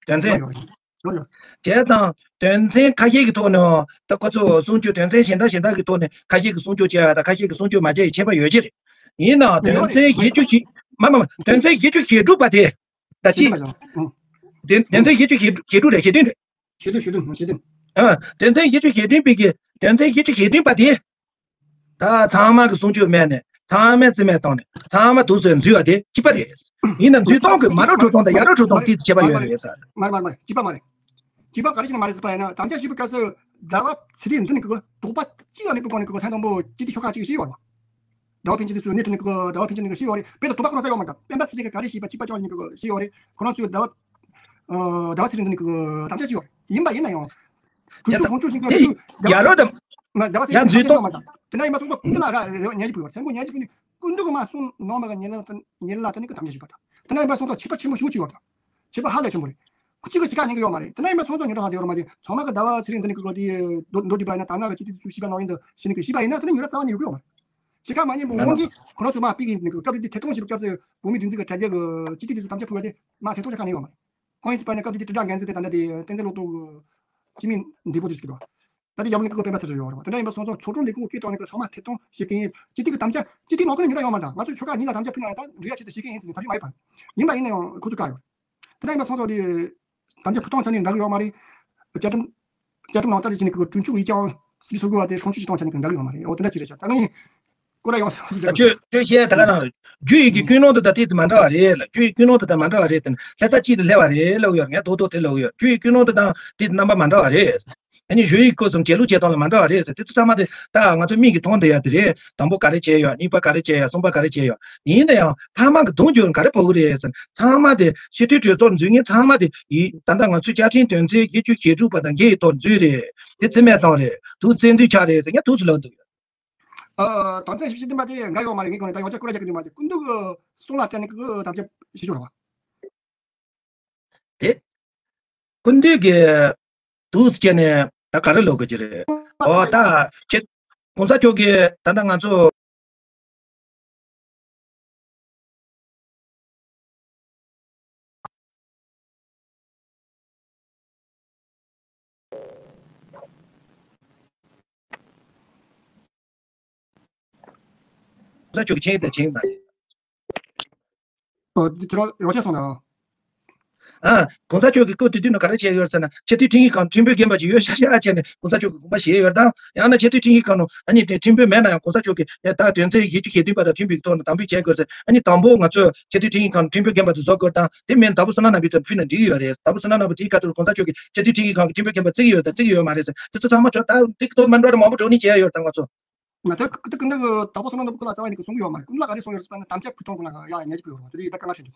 དོན་ཚན། ཡོད་ཡོད་ཡོད་ཡོད། བྱས་ཙང་དོན་ཚན་ཁ་ཤས་ཀྱི་ཐོག་ནས་ད་ཁོ་ཚོ་སྲུང་སྐྱོབ། དོན་ཚན་གཞན་དག་གཞན་དག་གི་ཐོག་ནས་ཁ་ཤས་ཀྱིས་སྲུང་སྐྱོབ་བྱས་ཡ་དང་ཁ་ཤས་ཀྱིས་སྲུང་སྐྱོབ་མ་བྱས་ཡའི་ཁྱད་པར་ཡོད་ཀྱི་རེད། ཡིན་ནའང་དོན་ཡོད་རེད། ཚན་བཞི་བཅུ་ཞེ། མ་མ་མ་དོན་ཚན་བཞི་བཅུ་ཞེ་དྲུག་པ་དེ། ད་ཅི། ཞེ་བདུན་པ་ཡང་། ཨང་། དོན་དོན་ཚན་བཞི་བཅུ་ཞེ་དྲུག་ཞེ་དྲུག་རེད། ཞེ་བདུན་རེད། ཞེ་བདུན་ཞེ་བདུན་ཞེ་བདུན། ཨ། དོན་ཚན་བཞི་བཅུ་ཞེ་བདུན་པའི་གི་དོན་ཚན་བཞི་བཅུ་ཞེ་བདུན་པ་དེ། ད་ཚང་མ་གི་སྲུང་སྐྱོབ་མེད་ནས་ཚང་མས་རྩིས་མེད་བཏང་ནས་ཚང་མ་དུས་ཚོད་འཛུལ་བ་དེ་གཅིག་པ་རེད། ཡིན་ན་འཛུལ་སྟངས་ཀྱི་མ་རབས་འགྲོ་སྟངས་དང་ཡ་རབས་འགྲོ་སྟངས་དེ་ཁྱད་པར་ཡོད་རེད་ཟེར། མ་རེད་མ་རེད་མ་རེད། གཅིག་པ་མ་རེད། གཅིག་པ་ག་རེ་བྱས་ནས་མ་རེད་ཟེར་པ་ཡིན་ན། དམ་བཅའ་ཞུས་པའི་སྐབས་སུ་ཟླ་བ་ཚེ་རིང་འདི་ནས་ཀྱི་དོགས་པ་གཅིག་ལ་མེད་པའི་སྒོ་ནས་ཀྱི་ཐེངས་དང་པོ་སྤྱི་འཐུས་ཤོག་ཁག་གཅིག་ཞུས་ཡོད་རེད་བ། ཟླ་བ་ཕན་ཆད་དེ་ཚོའི་སྣེ་ཁྲིད་ནས་ཀྱི་ཟླ་བ་ཕན་ཆད་ནས་ཀྱི་ཞུས་ཡོད་རེད། དཔེ་དང་དོགས་པ་ཁོ་རང་ས་ཡོད་མ་རེད། ད་སྤེན་པ་ཚེ་རིང་གིས་ག་རེ་ཞུས་པ་གཅིག་པ་ཅང་ཡིན་ཀྱི་ཞུས་ཡོད་རེད། ཁོ་རང་ཚོས་ཟླ་བ་ཨ་ཟླ་བ་ཚེ་རིང་འདི་ནས་ཀྱི་དམ་བཅའ་ཞུས་ཡོད་རེད། ཡིན་པ་ཡིན་ན་ཡང་གྲོས་ཚོགས་དེ་དགོངས་ཞུ་ཞིག་ཡ་ཡ་རོ་དང་། ཟླ་བ་ཚེ་ཡ་རིང་འཛུལ་སྟངས་དེ་ན་ཡིན་པ་སོང་ཙང་སྐུ་མདུན་ལ་ར་ཉན་གྱི་ཕུལ་ཡོད་རེད། མཚན་གུ་ཉན་གྱི་ཕུལ་ནས་སྐུ་མདུན་གྱིས་མ་གསུངས་ནང་མ་ག་ཉན་ལ་ཉན་ལ་ད་ནི་ཀྱི་དམ་བཅའ་ཞུས་པ་དང་། དེ་ན་ཡིན་པ་སོང་ཙང་ཁྱད་པར་ཆེན་པོ་ཞེ་པོ་ཅིག་ཡོད་རེད། ཁྱད་པར་ཧ་ལས་ཆེན་པོ་རེད། གཅིག་གིས་གཅིག་ཁ་ཉན་གྱི་ཡོད་མ་རེད། དེ་ན་ཡིན་པ་སོང་ཙང་ཉེན་བརྡ་ལངས་བསྡད་ཡོད་རེད་མ་གཏོགས། ཚང་མ་གིས་ཟླ་བ་ཚེ་རིང་འདི་ནས་ཀྱི་གོ་དེ་མདོར་མདོར་བསྡུས་པ་ཡིན་ན་དར་ནག་གི་སྤྱི་འཐུས་ཚོས་ཞུས་པ་ནང་བཞིན་དུ་ཞུས་ནས་ཀྱི་ཞུས་པ་ཡིན་ན་ད་ནི་ཉེན་བརྡ་རྩ་བ་ནས་ཡོང་གི་ཡོད་མ་རེད། ཞེ་དྲག་མ་ཉན་པ་འོན་ཀྱང་ཁོ་རང་ཚོས་མར་ཕུད་ཀྱི་ཡིན་ཟེར་ནས་ཀྱི་སྐབས་དེ་དུས་ཐད་གཏོང་ཞུས་པའི་སྐབས་སུ་བོད་མིའི་སྒྲིག་འཛུགས་ཀྱི་དྲ་རྒྱ་གི་སྤྱི་འཐུས་དེ་ཚོས་དམ་བཅའ་ཕུལ་བ་དེ་མར་ཐད་གཏོང་བྱེད་ཁ་ཉན་ཡོད་མ་རེད། གང་ཡིན་ཟེར་བ་ཡིན་ན་སྐབས་དེ་དུས་དྲིལ་བསྒྲགས་འགན་འཛིན་དེ་ད་ལྟ་དེ་བསྟན་འཛིན་བློ་གྲོས་ཀྱི་སྤྱི་མི་འདས་པོ་དེ་ཞིག་འདུག་བ། ད་དེ་ཡབ་ནི་ཀི་ཀོ་སྤེན་པ་ཚེ་རིང་ཡོད་རེད་བ། དེ་འདྲ་ཡིན་པ་སོང་ཙང་ཚོགས་དྲུང་ལས་ཁུངས་བསྐོས་བཏང་ནས་ཚང་མ་ཐད་གཏོང་བྱེད་མཁན་ཡིན། སྤྱི་འཐུས་ཀྱི་དམ་བཅའ་སྤྱི་འཐུས་ནང་ཁུལ་ནས་ཉེན་བརྡ་ཡོད་མ་རེད། ད་ང་ཚོས་ཆོལ་ཁ་གཉིས་ལ་དམ་བཅའ་ཕུལ་ན་ཡང་ད་རེ་བ་བྱེད་དུ་བྱེད་མཁན་ཡིན་ཟེར་ནས་ཐག་གཅོད་མ་ཡིན་པ། ཡིན་པ་ཡིན་ན་ཡང་ཁོ་ཚོ་བཀག་ཡོད། དེ་འདྲ་ཡིན་པ་སོང་ཙང་དེ་ དམ་བཅའ་ཕུ་ཐང་ཆ་ནས་འདྲ་གི་ཡོད་མ་རེད། བཅའ་ཁྲིམས་བཅའ་ཁྲིམས་ནང་ལྟར་བྱས་ནས་ཀྱི་གྲོས་ཆོད་ཡིག་ཆ་སྲིད་ཟུར་གི་བ་དེ་སྲུང་སྐྱོབ་བྱེད་སྟངས་ཆ་ནས་ཀྱི་འདྲ་གི་ཡོད་མ་རེད། འོ་དེ་འདྲ་ཅིག་རེད་ཤག་ད་ང་ཡིན་སྐོར་ར་ཡོང་ཟེར་ད་ཁྱོད་ཁྱོད་བཤད་ད་ག་ན་རྒྱུ་ཡིག་གི་ཀུན་སློང་དེ་དང་དེ་མ་འདྲ་བ་རེད་ལ། རྒྱུ་ཡིག་ཀུན་སློང་དེ་དང་མ་འདྲ་བ་རེད་དེ་ནི་ལྷ་ས་གཅིག་ཏུ་སླེབས་པ་རེད་ལབ་ཡོད། ངས་རྡོག་རྡོག་དེ་ལབ་ཡོད། རྒྱུ་ཡིག་ཀུན་སློང་དེ་དང་དེ་རྣམ་པ་མ་འདྲ་བ་རེད། ཨ་ནི་གཞུང་ཡིག་སྐོར་གསུམ་བྱེད་ལུགས་བྱེད་སྟངས་ལ་མ་འདྲ་བ་རེད་ཟེར། དེ་ཚོ་ཚང་མ་དེ་ད་ང་ཚོ་མིག་གིས་མཐོང་བསྡད་ཡ་དེ་རེད། དང་པོ་ག་རེ་བྱས་ཡོད། གཉིས་པ་ག་རེ་བྱས་ཡོད། གསུམ་པ་ག་རེ་བྱས་ཡོད། ཡིན་ན་ཡང་ཐ་མ་གི་གདོང་རྒྱུག་ག་རེ་ཕོག་གི་རེད་ཟེར། ཚང་མ་དེ་སྤྱི་འཐུས་གྲོས་ཚོགས་འཛུལ་མཁན་ཚང་མ་དེ་ཡིན། ད་ལྟ་ང་ཚོའི་བཅའ་ཁྲིམས་དོན་ཚན་བརྒྱད་ཅུ་ཞེ་དྲུག་པ་དང་འགལ་ཡི་ཐོག་འཛུལ་རེད། དེ་རྩིས་མེད་བཏང་རེད། དུ་བཙན་འཛུལ་ཆགས་རེད་ཟེར་ངས་དུས་སུ་ལབ་འདུག་ཨ། དོན་ཚན་བཞི་བཅུ་བདུན་པ་དེ་འགའ་ཡོད་མ་རེད། ངས་གོ་ནས་ད་ཡོངས་ཆ་སྐོར་ར་རྒྱག་གི་འདུག་མ་རེད། སྐུ་མདུན་གྱི་གསུང་ལ་བརྟེན་ནས་ཀྱི་དམ་བཅའ་བཞེས་ཆོག་རེད་བ། དེ། སྐུ་མདུན་གྱི་དུས་སུ་བྱས་ནས་ད་ག་རེ་ལབ་དགོས་ཀྱི་རེད། ཨོ་ད་ཁྱེད་གོང་ས་མཆོག་གིས་ད་ལྟ་ང་ཚོ། གོང་ས་མཆོག་གི་ཆིངས་ཡིག་དང་ཆིངས་ཡིག་མ་རེད། ཨོ། འདི་ཁྱེད་རང་ཡོང་ཆེད་སོང་ན། ཨ། གོང་ས་མཆོག་གིས་སྐབས་དེ་དུས་ནང་ག་རེ་བྱས་ཡོད་ཟེར་ན། ཆེས་མཐོའི་ཁྲིམས་ཡིག་ཁང་ཁྲིམས་དཔོན་རྒན་པ་ཅིག་ཡོད་ཤག་ཤག་བྱས་ནས་གོང་ས་མཆོག་གི་དགོངས་པ་བཞེས་ཡོད་དང་། ཡང་ན་ཆེས་མཐོའི་ཁྲིམས་ཡིག་ཁང་ནང་ཨ་ནི་དེ་ཁྲིམས་དཔོན་མེད་ན་ཡང་གོང་ས་མཆོག་གིས་ཡ་ད་དོན་ཚན་བཞི་བཅུ་ཞེ་བདུན་པ་དང་མཐུན་པའི་ཐོག་ནས་དམ་འབུལ་བྱེད་དགོས་ཟེར། ཨ་ནི་དང་པོ་ང་ཚོས་ཆེས་མཐོའི་ཁྲིམས་ཡིག་ཁང་ནང་ཁྲིམས་དཔོན་རྒན་པ་ཚོ་བཟོ་དགོས་དང་། དེ་མིན་དྭགས་པོ་བསོད་ནམས་རྣམ་པའི་ཚོ་ཕུལ་ན་འགྲིག་གི་ཡོད་རེད། དྭགས་པོ་བསོད་ནམས་རྣམ་པ་དེའི་ཁ་ཐུག་གོང་ས་མཆོག་གིས་ཆེས་མཐོའི་ཁྲིམས་ཡིག་ཁང་གི་ཁྲིམས་དཔོན་རྒན་པ་བརྩི་གི་ཡོད་དང་བརྩི་གི་ཡོད་མ་རེད་ཟེར། དེ་ཚོ་ཚང་མ་ཆོག་ད་འགྲིག་ཐོག་མ་འགྲོ་རེད། མང་པོ་འགྲོ་ནི་བྱས་ཡོད་དང་ང་ཚོ། ང་ཚོ་ཀུ་ཀུ་ཀུ་འདི་གི་དྭགས་པོ་བསོད་ནམས་ནོར་བུ་ལ་རྩ་བ་ནས་ཀྱི་གསུང་གི་ཡོད་མ་རེད། ཀུན་ལ་ག་རེ་གསུང་ཡོད་རེད་ཟེར་ན་དམ་བཅའ་ཕུལ་སྟངས་ཀུན་ལ་ཡ་ཉན་གྱི་ཡོད་རེད་བ། དེ་རིགས་ད་དཀའ་ངལ་འཕྲད་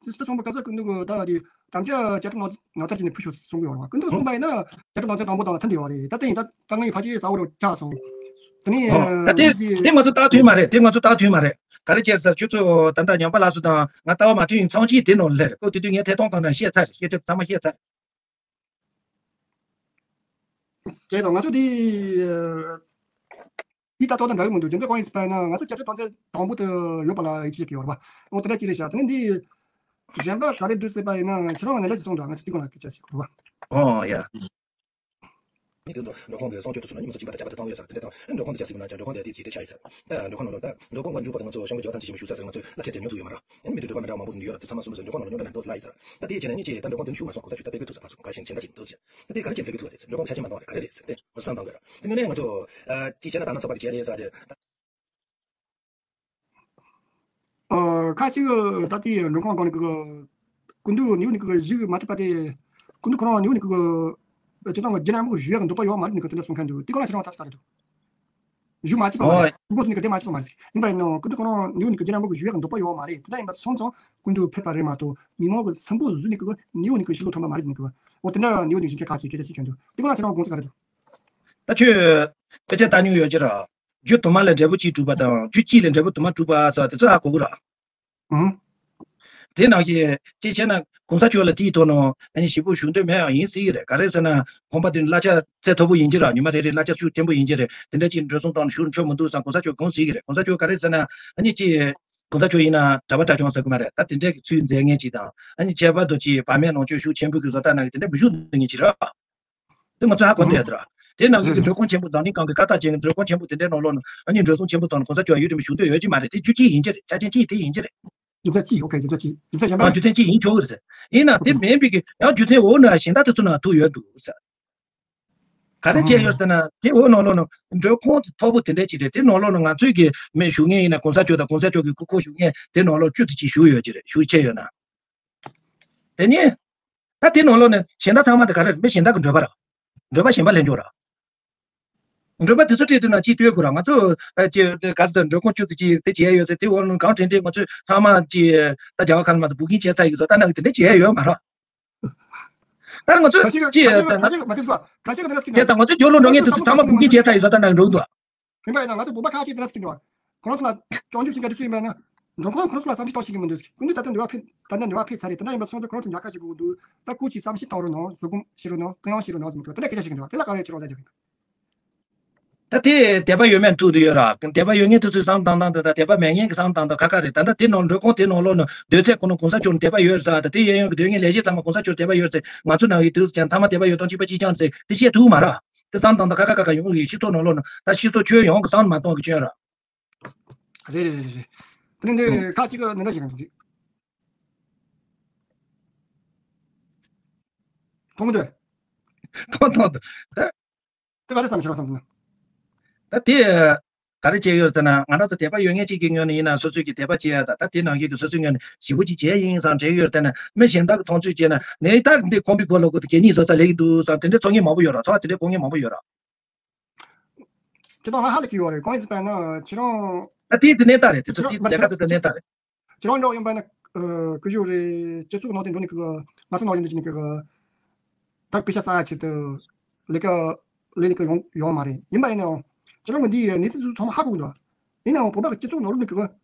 འདུག་དེ་སོང་པ་སྐབས་སུ་ཀུན་འདུག་གི་ད་རེད། དམ་བཅའ་བཅའ་ཁྲིམས་ནང་ནང་ལྟར་བྱས་ནས་ཕུལ་ཤོག་གསུང་གི་ཡོད་རེད་བ། ཀུན་འདུག་གསུངས་པ་ཡིན་ན་བཅའ་ཁྲིམས་ནང་ཚན་དང་པོ་དང་མཐུན་བསྡད་ཡོད་རེད། ད་ལྟ་ཡིན་ད་དཀའ་ངལ་ཕལ་ཆེར་ས་འོག་རུ་ཆགས་སོང་། དེ་ནས་ཨོ། ད་དེ་འདི་དེ་ང་ཚོ་ལྟ་དུས་མ་རེད། དེ་ང་ཚོ་ལྟ་དུས་མ་རེད། ག་རེ་བྱས་ཟེར་ཁྱོད་ཚོ་ད་ལྟ་ཉམས་པ་ལགས་སུ་དང་ང་ལྟ་བ་མ་མཐུན་ཡིན་ཚང་གིས་དེ་ནང་ལ་སླེབས་རེད། ཁོ་དེ་དུས་ངས་ཐད་གཏོང་བཏང་ན་བཤད་ཚར་རེད། བཤད་ཚར་ཚང་མ་བཤད་ཚར་རེད། དེ་དང་ང་ཚོ་འདི། འདི་ལྟ་ཐོག་ཏུ་འདྲ་གི་མི་འདུག་རྒྱུ་མཚན་གང་ཡིན་ཟེར་ན་ང་ཚོ་བཅའ་ཁྲིམས་དོན་ཚན་དང་པོ་དུ་ཡོད་པ་ལ་ཡིད་ཆེས་ཀྱི་ཡོད་རེད་བ། འོ་དེ་འདྲ་ཅིག་རེད་ཤག་དེ་ནས་འདི་གཞན་པ་ག་རེ་འདུག་ཟེར་བ་ཡིན་ན་ཁྱེད་རང་ལ་ནན་ཏན་ཅིག་གསུངས་དང་ང་ཚོ་འདི་སྒང་ལ་སྐད་ཆ་ཞིག་རེད་བ། ཨོ་ཡ། ནི་དེ་ཚོ་འགྲོ་ཁོང་གི་གསང་སྤྱོད་དུ་སོང་ན་ཉི་མ་ཚོ་གཅིག་པ་དང་ཆ་པ་དེ་བཏང་ཡོད་ས་རེད། དེ་འདྲ་དང་འགྲོ་ཁོང་དེ་ཆ་སྲིད་པ་ན་ཅང་འགྲོ་ཁོང་དེ་དེ་ཇི་དེ་ཆ་ཡོད་ས་རེད། ད་འགྲོ་ཁོང་ནང་ལོགས་ད་འགྲོ་ཁོང་ག་འཇུག་པ་དང་ང་ཚོ་གཞུང་གི་འཇོག་ཐམས་ཅད་ཞིག་མི་ཞུ་ས་ཟེར་ང་ཚོ་ལ་ཆེ་དེ་ཉོ་ཐུབ་ཡོད་མ་རེད། ཨ་ནི་མི་དེ་འགྲོ་པ་མི་འདྲ་མང་པོ་ཉོ་ཡོད་ར་དེ་ཚང་མ་སོང་སོང་འགྲོ་ཁོང་ནང་ལོགས་ཉོ་ན་འདོད་ལ་ཡིན་ས་རེད། ད་དེ་བྱས་ན་ཉིན་གཅིག་ད་འགྲོ་ཁོང་དེ་ནས་ཞུ་བ་སོང་ཁོ་ཚོ་ཆུ་ཐུག་ས་ཕ་སོང་ག་ཞིང་ཆེན་ད་ཅིག་འདུག་ཟེར། ད་དེ་ག་རེ་བྱེད་ཕེབས་ཀྱི་ཐུག་རེད་ཟེར། འགྲོ་ཁོང་ཆ་ཆེན་མ་གཏོང་རེད་ག་རེ་རེད་ཟེར་ཏེ་ང་ཚོ་བསམ་བཏང་དགོས་ར། དེ་ངོས་ནས་ང་ཚོ་ཨ་ཅིག་བྱས་ན་ད་ནང་ཚགས་པར་གྱི་བྱས་རེད་ཟེར་ཏེ། ཨ། ཁ་ཅིག་ད་ལྟའི་མགྲོན་ཁང་སྒང་ནས་ཀྱི་སྐུ་མདུན་ནེའུ་ནས་ཀྱི་བཞུགས་མ་ཐུབ་པ་དེ། སྐུ་མདུན་ཁོ་རང་ནེའུ་ནས་ཀྱི་སྤྱི་ཚོགས་ཀྱི་རྒྱུན་རིང་པོ་བཞུགས་ཡག་གི་འདོད་པ་ཡོད་མ་རེད་ནས་ཀྱི་དེ་འདྲ་གསུང་མཁན་འདུག་དེ་སྒང་ལ་ཁྱེད་རང་ཐག་ག་རེ་འདུག་བཞུགས་མ་བཅུག་པ་མ་རེད། ཨོ། སྐུ་མདུན་ནས་ཀྱི་དེ་མ་བཅུག་པ་མ་རེད། ཡིན་པ་ཡིན་ནའང་སྐུ་མདུན་ཁོ་རང་ནེའུ་ནས་ཀྱི་རྒྱུན་རིང་པོ་བཞུགས་ཡག་གི་འདོད་པ་ཡོད་མ་རེད། དེ་འདྲ་ཡིན་པ་སོང་ཙང་སྐུ་མདུན་ཕེབས་པ་རེད་མ་གཏོགས་མི་མང་གི་སུན་པོ་བཟོས་ནས་ཀྱི་ནེའུ་ནས་ཀྱི་ཕྱི་ལོགས་ཐོན་པ་མ་རེད་ནས་ཀྱི། འོ་དེ་འདྲ་ནེའུ་ནས་བཞུགས་མཁན་ཁ་ཅིག་སྐད་ཆ་བཤད་མཁན་འདུག་དེ་སྒང་ལ་ཁྱེད་རང་དགོངས་ཚུལ་ག་རེ་འདུག་ད་ཁྱོད་དཔེ་ཆ་ལྟ་མྱོང་ཡོད་ཀྱི་ར། རྒྱུ་དུ་མ་ལས་འབྲས་བུ་གཅིག་གྲུབ་པ་དང་རྒྱུ་གཅིག་ལས་འབྲས་བུ་དུ་མ་གྲུབ་པ་ཟེར་བ་དེ་ཚོ་ཧ་གོ་གི་ར། ཨང་། དེ་ནང་བཞིན་གཅིག་བྱས་ན་གོང་ས་མཆོག་ལ་དེའི་ཐོག་ནས་ཨ་ནི་ཞིབ་པོ་ཞུ་འདོད་མེད་ཡང་ཡིན་སྲིད་ཀྱི་རེད། ག་རེ་ཟེར་ན་དགོངས་པ་དེ་གླ་ཆ་ཚད་མཐོ་པོ་ཡིན་གྱི་ར། ཉི་མ་རེ་རེ་གླ་ཆ་ཤུགས་ཆེན་པོ་ཡིན་གྱི་རེད། དེ་འདྲ་ཅིག་འགྲོ་སོང་བཏང་ནས་ཞུ་ཆོག་མི་འདུག་བསམ་གོང་ས་མཆོག་དགོངས་སྲིད་ཀྱི་རེད། གོང་ས་མཆོག་ག་རེ་ཟེར་ན་ཨ་ནི་ཅིག་གོང་ས་མཆོག་ཡིན་ན་གྲྭ་པ་གྲྭ་ཆུང་ཟེར་གི་མ་རེད། ད་དེ་འདྲའི་གི་ཚུལ་མཛད་མཁན་ཅིག་དང་ཨ་ནི་ཁྱད་པར་དུ་ཅིག་བག་མེད་ལོངས་སྤྱོད་ཤུགས་ཆེན་པོ་གི་བཟོ་ལྟ་གནང་གི་དེ་འདྲ་མི་བཞུགས་འདོད་མཁན་ཅིག་རེད། དེ་ང་ཚོས་ཧ་གོ་འདོད་ཡོད་དོ། དེ་ནང་བཞིན་གྱི་མགྲོན་ཁང་ཆེན་པོ་འཛམ་གླིང་སྒང་གི་ཁ་བཏགས་ཅན་གྱི་མགྲོན་ཁང་ཆེན་པོ་དེ་འདྲའི་ནང་ལོགས་ནས་ཨ་ནི་འགྲོ་སོང་ཆེན་པོ་བཏང་ནས་གོང་ས་མཆོག་ཡུན་རིང་པོ་བཞུགས་འདོད་ཡོད་ཀྱི་མ་རེད། དེ་རྒྱུ་གཅིག་ཡིན་གྱི་རེད། ཆ་རྐྱེན་གཅིག་དེ་ཡིན་གྱི་རེད། རྒྱུ་མཚན་གཅིག་ཨོ་ཁེ་རྒྱུ་མཚན་གཅིག་རྒྱུ་མཚན་གཞན་པ་ཨ་རྒྱུ་མཚན་གཅིག་ཡིན་ཆོག་གི་རེད་ཟེར། ཡིན་ན་དེ་མིན་པའི་གི་ཡང་རྒྱུ་མཚན་འོག་ནས་གཞན་དག་དེ་ཚོ་ནང་ཐུག་ཡོད་འདུག་ཟེར། ག་རེ་བྱས་ཡོད་ཟེར་ན་དེ་འོག་ནང་ལོགས་ནས་མགྲོན་ཁང་དེ་མཐོ་པོ་དེ་འདྲ་ཅིག་རེད། དེ་ནང་ལོགས་ནས་ང་ཚོའི་གི་མི་བཞུགས་མཁན་ཡིན་ན་གོང་ས་མཆོག་དང་གོང་ས་མཆོག་གི་སྐུ་འཁོར་བཞུགས་མཁན་དེ་ནང་ལོགས་བཅུ་དེ་ཅིག་བཞུགས་ཡོད་ཀྱི་རེད། བཞུགས་བྱས་ཡོད་ན། དེ་ནས། ད་དེ་ནང་ལོགས་ནས་གཞན་དག་ཚང་མ་དེ་ག་རེ་རེད། མི་གཞན་དག་གི་མགྲོན་པ་ར། མགྲོན་པ་གཞན་པ་ལེན་འཇོག་ར། མགྲོན་པ་དེ་ཚོ་སྤྲད་དུས་ན་ཅིག་ལྟོས་དགོས་ར། ང་ཚོ་ཨ་ཅེ་ག་རེ་ཟེར་མགྲོན་ཁང་བཅུ་ཙམ་ཅིག་དེ་བྱས་ཡོད་ཚེ་དེ་འོག་ནས་གང་དྲན་དྲན་ང་ཚོས་ཚང་མ་ཅིག་ད་རྒྱ་གར་ཁ་ལ་མ་ཚོ་བུ་ཀིང་བྱས་ཚར་ཡོད་ཚོ་ད་ནང་གི་དེ་འདྲ་བྱས་ཡོད་མ་ར། ད་ང་ཚོས་ཁ་ཤས་ཅིག་ཁ་ཤས་ཁ་ཤས་མ་ཚིག་པ་ཁ་ཤས་ཁ་ཤས་ཁ་ཤས་ད་ང་ཚོས་རྒྱུ་ལོ་འགྲོ་མཁན་དེ་ཚོ་ཚང་མ་བུ་ཀིང་བྱས་ཚར་ཡོད་ཚོ་ད་ནང་འགྲོ་གི་འདུག་ཡིན་པ་ཡིན་ན་ང་ཚོ་བོད་པ་ཁ་ཤས་དེ་འདྲ་ཟེར་གྱི་འདུག་ཁོ་རང་ཚོ་ལ་སྐྱོན་བརྗོད་བྱེད་མཁན་དེ་ཚོ་ཡིན་པ་ཡིན་ན། མགྲོན་ཁང་ཁོ་རང་ཚོ་ལ་བསམ་ཤེས་གཏོང་ཤེས་ཀྱི་མི་འདུག་སྐུ་མདུན་ད་ལྟ་འདི་བ་ཕེབས་ད་ལྟ་འདི་བ་ཕེབས་ཚར་རེད། ད་ལྟ་ཡིན་པ་སོང་ཙང་ཁོ་རང་ཚོ་ཉག་ཁ་བྱེད་དགོས་ཀྱི་འདུག་ད་སྐུ་མཁྱེན་བསམ་ཤེས་གཏོང་རོགས་གནང་། བཟོད་སྒོམ་བྱེད་རོགས་གནང་། གུ་ཡངས་བྱེད་རོགས་གནང་ཟེར་མི་འདུག་དེ་ལ་སྐད་ཆ་བཤད་ཀྱི་འདུག་དེ་ལ་ག་རེ་བྱེད་རོགས་ལ་རྒྱག་གི་འདུག་ད་དེ་དད་པ་ཡོད་མེད་ཐུག་དུ་ཡོད་ར། དད་པ་ཡོད་མཁན་དེ་ཚོའི་བསམ་བཏང་སྟངས་དེ་དང་དད་པ་མེད་མཁན་གྱི་བསམ་བཏང་སྟངས་ཁ་ཁ་རེད། ད་ལྟ་དེ་ནང་མགྲོན་ཁང་དེ་ནང་ལོགས་ནས་སྡོད་ཚད་ཁོ་ན་གོང་ས་མཆོག་ནས་དད་པ་ཡོད་ཟེར། ད་དེ་གཡས་གཡོན་གྱི་སྡོད་མཁན་ལས་བྱེད་ཚང་མ་གོང་ས་མཆོག་དད་པ་ཡོད་ཟེར། ང་ཚོ་ནང་གི་དུས་ཚོད་ཚང་མ་དད་པ་ཡོད་སྟངས་གཅིག་པ་གཅིག་རྐྱང་ཟེར་དེ་བཤད་ཐུབ་མ་ར། དེ་བསམ་བཏང་སྟངས་ཁ་ཁ་ཁ་ཁ་ཡོང་གི་སྤྱི་ཚོགས་ནང་ལོགས་ནས་ད་སྤྱི་ཚོགས་ཁྱོན་ཡོངས་ཀྱི་བསམ་མ་བཏང་གི་སྐྱོན་ར། རེད་རེད་རེད་རེད། དེ་ནས་འདི་ཁ་གཅིག་གི་འདི་འདྲ་ཞིག་ག་འདུག་ཅིག་མཐོང་གི་འདུག་མཐོང་མཐོང་འདུག་ད། དེ་ག་རེ་བསམ་ཁྱེད་རང་བསམ་ན། ད་དེ། ག་རེ་བྱས་ཡོད་ཟེར་ན་ང་རང་ཚོ་དད་པ་ཡོད་མཁན་གཅིག་གི་ངོས་ནས་ཡིན་ན་སོ་སོའི་གི་དད་པ་བྱེད་ཡ་ད་ད་དེ་ནང་བཞིན་གི་སོ་སོའི་ངོས་ནས་ཞེ་པོ་ཅིག་བྱས་ཡིན་བསམ་བྱས་ཡོད་ཟེར་ན་མི་གཞན་དག་གི་མཐོང་ཚུལ་བྱས་ན་ནས་ད་འདི་ཁོང་པའི་སྐོར་ལ་གོ་ད་གད་སྙིགས་བཟོ་ས་ལེགས་འདུག་བསམ་དེ་འདྲའི་ཚོར་མཁན་མང་པོ་ཡོད་ར། ཚོར་བ་དེ་འདྲའི་གོ་མཁན་མང་པོ་ཡོད་ར། ཁྱེད་རང་ང་ཧ་ལས་ཀྱི་ཡོད་རེད། གང་ཡིན་ཟེར་པ་ན་ཁྱེད་རང་། ད་དེ་དེ་ནས་ད་རེད། དེ་ཚོ་དེ་ལས་ཀ་དེ་དེ་ནས་ད་རེད། ཁྱེད་རང་འདྲ་ཡིན་པ་ན་ཀུ་ཤུ་རེད། སྤྱི་ཚོགས་ནང་དེ་འགྲོ་ནས་ཀི་ང་ཚོ་ནང་ཡིན་དུ་ཅི་ནས་ཀི་ད་སྐུ་ཤ་ཟ་ཆེད་དུ་ལས་ཀ་ལས་ནས་ཀི་ཡོང་ཡོང་མ་རེད། ཡིན་པ་ཡིན་ནའང་ཁྱེད་རང་གི་འདི་ནས་ཚིག་ཚོ་ཚང་མ་ཧ་གོ་གི་འདུག་ཡིན་ནའང་བོད་པ་གི་སྤྱི་ཚོགས་ནང་ལོགས་ནས་ཀི་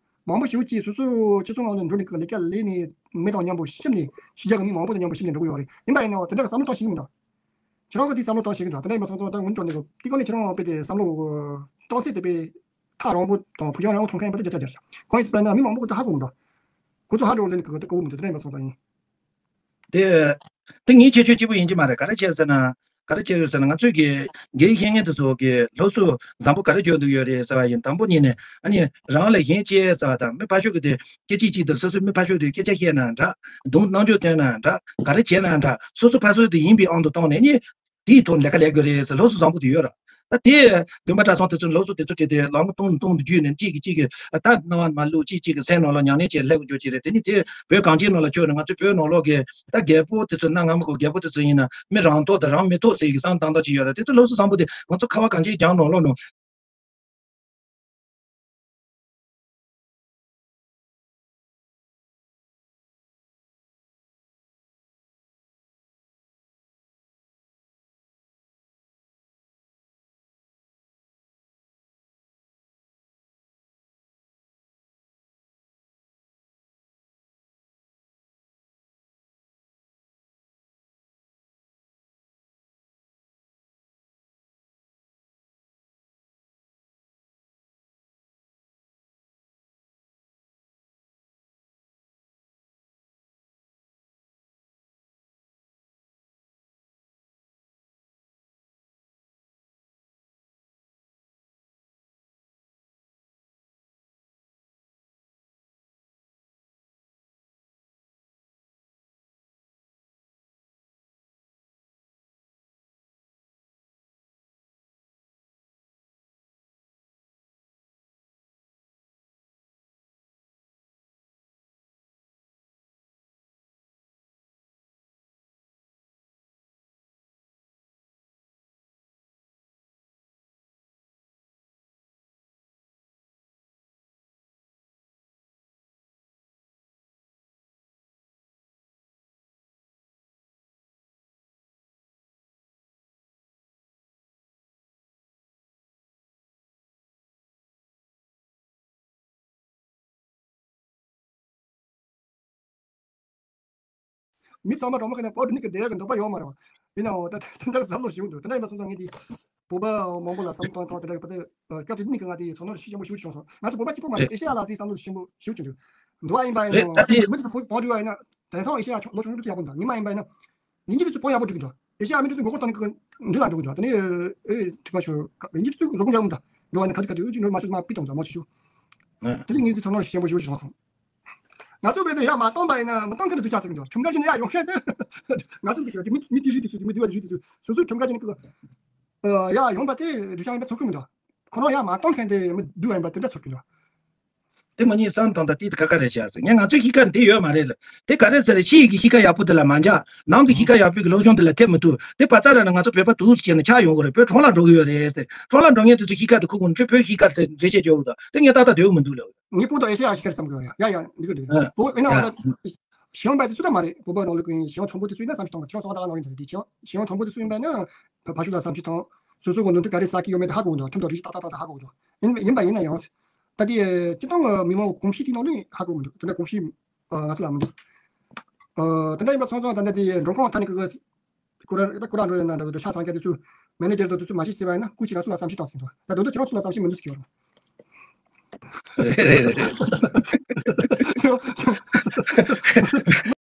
མང་པོ་ཞིག་ཅིག་སོ་སོ་སྤྱི་ཚོགས་ནང་ནས་འགྲོ་ནས་ཀི་ལས་ཀ་ལས་ནས་མི་དང་མཉམ་པོ་ཤི་ནས་ཕྱི་རྒྱལ་གི་མི་མང་པོ་དང་མཉམ་པོ་ཤི་ནས་འགྲོ་གི་ཡོད་རེད། ཡིན་པ་ཡིན་ནའང་དེ་འདྲ་གི་བསམ་བློ་གཏོང་ཤེས་ཀྱི་མི་འདུག་ཁྱེད་རང་གིས་དེའི་བསམ་བློ་གཏོང་ཤེས་ཀྱི་འདུག་དེ་འདྲ་ཡིན་པ་སོང་ཙང་ད་སྔོན་འགྲོ་ནས་དེའི་སྒང་ནས་ཁྱེད་རང་དཔེ་དེ་བསམ་བློ་གཏོང་ཚད་དེ་དཔེ་ཐག་རིང་པོ་དང་ཕུགས་རྒྱང་རིང་པོ་མཐོང་མཁན་ཡིན་པ་དེ་བརྒྱ་ཆ་བརྒྱ་རེད། གང་ཡིན་ཟེར་བ་ན་མི་མང་པོ་གིས་ད་ཧ་གོ་མི་འདུག་ཁོ་ཚོ་ཧ་འགྲོ་ལེན་གི་དེ་གོ་མི་འདུག་དེ་འདྲ་ཡིན་པ་སོང་ཙང་ཡིན། དེ། དེ་ངའི་ཁྱད་ཆོས་གཅིག་པུ་ཡིན་གྱི་མ་རེད། ག་རེ་བྱས་ཟེར་ན། ག་རེ་བྱས་ཡོད་ཟེར་ན་ང་ཚོས་ཀྱི་འགན་འཁྱེར་མཁན་དེ་ཚོ་གི་སློབ་གསོ་བཟང་པོ་ག་རེ་བྱོས་འདུག་ཡོད་རེད་ཟེར་བ་ཡིན། དང་པོ་ཉིད་ནས་ཨ་ནི་རང་ལས་གཞན་གཅེས་ཟེར་བ་དང་མི་ཕར་ཕྱོགས་ཀྱི་དེ་སྐད་ཆ་གཅིག་གཅིག་ཏུ་སོ་སོའི་མི་ཕར་ཕྱོགས་དེ་སྐད་ཆ་བཤད་ན་འདྲ། རྡུང་རྣམ་འགྱུར་སྟོན་ན་འདྲ། ག་རེ་བྱས་ན་འདྲ། སོ་སོ་ཕར་ཚུར་དེ་ཡིན་པའི་དབང་དུ་བཏང་ནས་ནི། དེའི་ཐོག་ལས་ཀ་ལས་དགོས་རེད་ཟེར་སློབ་གསོ་བཟང་པོ་དེ་ཡོད་ར། ད་དེ་བདུན་པ་གྲྭ་ཚང་དེ་ཚོས་སློབ་གསོ་དེ་ཚོ་སྤྲད་དེ་ལམ་སྟོང་སྟོང་དུ་བརྒྱུད་ནས་གཅིག་གིས་གཅིག་གི་ད་སྣང་བ་མ་བླུག་གཅིག་གཅིག་གི་སེམས་ནང་ལ་མྱ་ངན་བྱས་སླེབས་དགོས་ཀྱི་རེད། དེ་ནི་དེ་བོད་གངས་ཅན་ནང་ལ་ཁྱོད་ནི་ང་ཚོ་བོད་ནང་ལོགས་ཀྱི་ད་རྒད་པོ་དེ་ཚོ་གནའ་སྔ་མོ་གི་རྒད་པོ་དེ་ཚོ་ཡིན་ན་མི་རང་ཐོག་དང་རང་མི་ཐོག་ཟེར་གི་བསམ་སྟངས་དག་ཅིག་ཡོད་ར། དེ་ཚོ་སློབ་གསོ་བཟང་པོ་དེ་ང་ཚོ་ཁ་བ་གངས་ཅན་རྒྱང་ནང་ལོགས་ནང་། མི་ཚང་མ་གྲོགས་མོ་ཁ་ནས་བོད་འདི་གི་བསྡད་ཡག་གི་འདོད་པ་ཡོད་མ་རེད་བ། ཡིན་ནའང་ད་དེ་འདྲ་བསམ་བློ་ཞིག་འདུག་དེ་འདྲ་ཡིན་པ་སོང་ཙང་ངས་འདི་བོད་པ་མང་པོ་ལ་བསམ་བློ་གཏོང་ཐོག་དེ་འདྲ་གི་བ་དེ་སྐབས་དེ་ནི་གི་ང་དེ་ཚོར་སྣང་ཞིག་ཆེན་པོ་ཞིག་བྱུང་སོང་། ང་ཚོ་བོད་པ་གཅིག་པོ་མ་རེད། ཨེ་ཤེ་ཡ་ལ་དེ་བསམ་བློ་ཞིག་ཆེན་པོ་ཞིག་བྱུང་འདུག་འདུག་ཨ། ཡིན་པ་ཡིན་ནའང་མི་དེ་ཚོ་བོད་བོད་འགྲོ་བ་ཡིན་ན་དེང་སང་ཨེ་ཤེ་ཡ་ལོ་ཆུང་ཆུང་དུ་ཡག་པོ་འདུག་ཉི་མ་ཡིན་པ་ཡིན་ན། དབྱིན་ཇི་དེ་ཚོ་བོད་ཡག་པོ་འགྲིག་གི་འདུག་ཨེ་ཤེ་ཡ་མི་དེ་ཚོ་མགོ་སྐོར་བཏང་ནས་འདི་ལ་འགྲོ་གི་འདུག་དེ་ནས་ཨེ་ཁྲི་ཀ་ཤོར་དབྱིན་ཇི་དེ་ཚོ་མགོ་སྐོར་རྒྱག་གི་འདུག་འགྲོ་བ་ནི་ག་དུས་ག་དུས་ཨེ་ཅི་འགྲོ་མ་ཤོར་མ་པི་བཏང་འདུག་མ་ཆུ་ཤོར། དེ་ནས་ངས་དེ་ཚོ་ནོར་ཞེན་པོ་ཞེ་པོ་ཞིག་བྱུང་སོང་། ང་ཚོ་བོད་དུ་ཡར་མ་བཏང་པ་ཡིན་ན་མི་བཏང་མཁན་དུ་སྡུག་ཅག་ཚིག་འདུག་ཁྲིམས་འགལ་བྱས་ནས་ཡར་ཡོང་མཁན་དེ་ང་ཚོ་ཚིག་གི་མི་མི་དེ་རིགས་དེ་ཚོ་མི་འདུལ་བ་རིགས་དེ་ཚོ་སོ་སོའི་ཁྲིམས་འགལ་བྱས་ནས་ཀི་ཡར་ཡོང་པ་དེ་སྡུག་ཅག་ཡིན་པ་ཚོར་གི་མི་འདུག་ཁོ་རང་ཡར་མ་བཏང་མཁན་དེ་མི་སྡུག་བ་ཡིན་པ་དེ་འདྲ་ཚོར་གི་འདུག་དེ་མ་ཉིད་བསམ་དང་ད་ལྟའི་ཁ་ཁ་རེད་བྱས་སོང་། ངས་ང་ཚོའི་གཤིས་ཀ་འདི་ཡོད་མ་རེད་ལ། དེ་ག་རེ་ཟེར་ཕྱི་ཡི་གི་གཤིས་ཀ་ཡག་པོ་དེ་ལ་མ་འཇགས། ནང་གི་གཤིས་ཀ་ཡག་པོའི་གི་སློབ་སྦྱོང་དེ་ལ་ཐེབས་མི་ཐུབ། དེ་བ་ཙ་ར་ལ་ང་ཚོ་བོད་པ་འདུག་ཟེར་ནས་ཆགས་ཡོང་གི་རེད། བོད་གྲོང་ལ་འགྲོ་གི་ཡོད་རེད་ཟེར། གྲོང་ལ་འགྲོ་མཁན་དེ་ཚོའི་གཤིས་ཀ་དེ་ཁུར་དགོས་ནས་ཁྱོད་བོད་གཤིས་ཀ་དེ་འགྲེལ་བཤད་རྒྱག་དགོས་འདུག་དེ་ངས་ཏག་ཏག་འདོད་མི་འདུག་ལ། ངས་སྤུ་ཏོག་ཨེ་ཤེ་ཡ་ཞིག་ཁར་བསམ་གི་ཡོད་རེད། ཡ་ཡ་འདི་གི་འདི་གི་བོད་ཨེ་ན་འོ་ད་གཞན་པ་དེ་སུ་ད་མ་རེད། བོད་པ་ནང་ལོགས་ཀྱི་གཞན་མཐོན་པོ་དེ་སུ་ཡིན་ན་བསམ་ཤེས་བཏང་བ་ཁྱེད་རང་སོང་ད་ནང་ཡིན་ད་རེད། དེ་ཁྱེད་གཞན་མཐོན་པོ་དེ་སུ་ཡིན་པ་ན་ཕ་ཕ་ཤུལ་ལ་བསམ་ཤེས་བཏང་། སོ་སོ་གི་ནོར་འཁྲུལ་ག་རེ་བསགས་ཀྱི་ཡོད་མེད་དེ་ཧ་གོ་གི་འདུག་ཁྲིམས་དང་རིགས་ཏག་ཏག་ཏག་ཏག་ཧ་གོ་གི་འདུག་ཡིན་ཡིན་པ་ཡིན་ན་ཡང་ད་དེ་སྤྱི་བཏང་གི་མི་མང་གི་གོམས་གཤིས་དེ་ནང་ནས་ཧ་གོ་མི་འདུག་དེ་འདྲ་གོམས་གཤིས་ང་ཚོ་ལ་མི་འདུག་དེ་འདྲ་ཡིན་པ་སོང་ཙང་ད་ལྟ་དེ་མགྲོན་ཁང་ཐ་ནས་གི་ཁོ་ར་ད་ཁོ་ར་འགྲོ་ཡོད་ན་འདྲ་གི་འདུག་ཤ་ཚང་རྒྱ་དེ་ཚོ་མེ་ནེ་ཇར་དང་དེ་ཚོ་མ་ཤེས་ཟེར་བ་ཡིན་ན་སྐུ་མཁྱེན་ང་ཚོ་ལ་བསམ་ཤེས་བཏང་ཟེར་འདུག་ད་དོན་དུ་ཁྱེད་རང་ཚོ་ལ་བསམ་ཤེས་མི་འདུག་ཟེར་གྱི་ཡོད་རེད། རེད་རེད་རེད།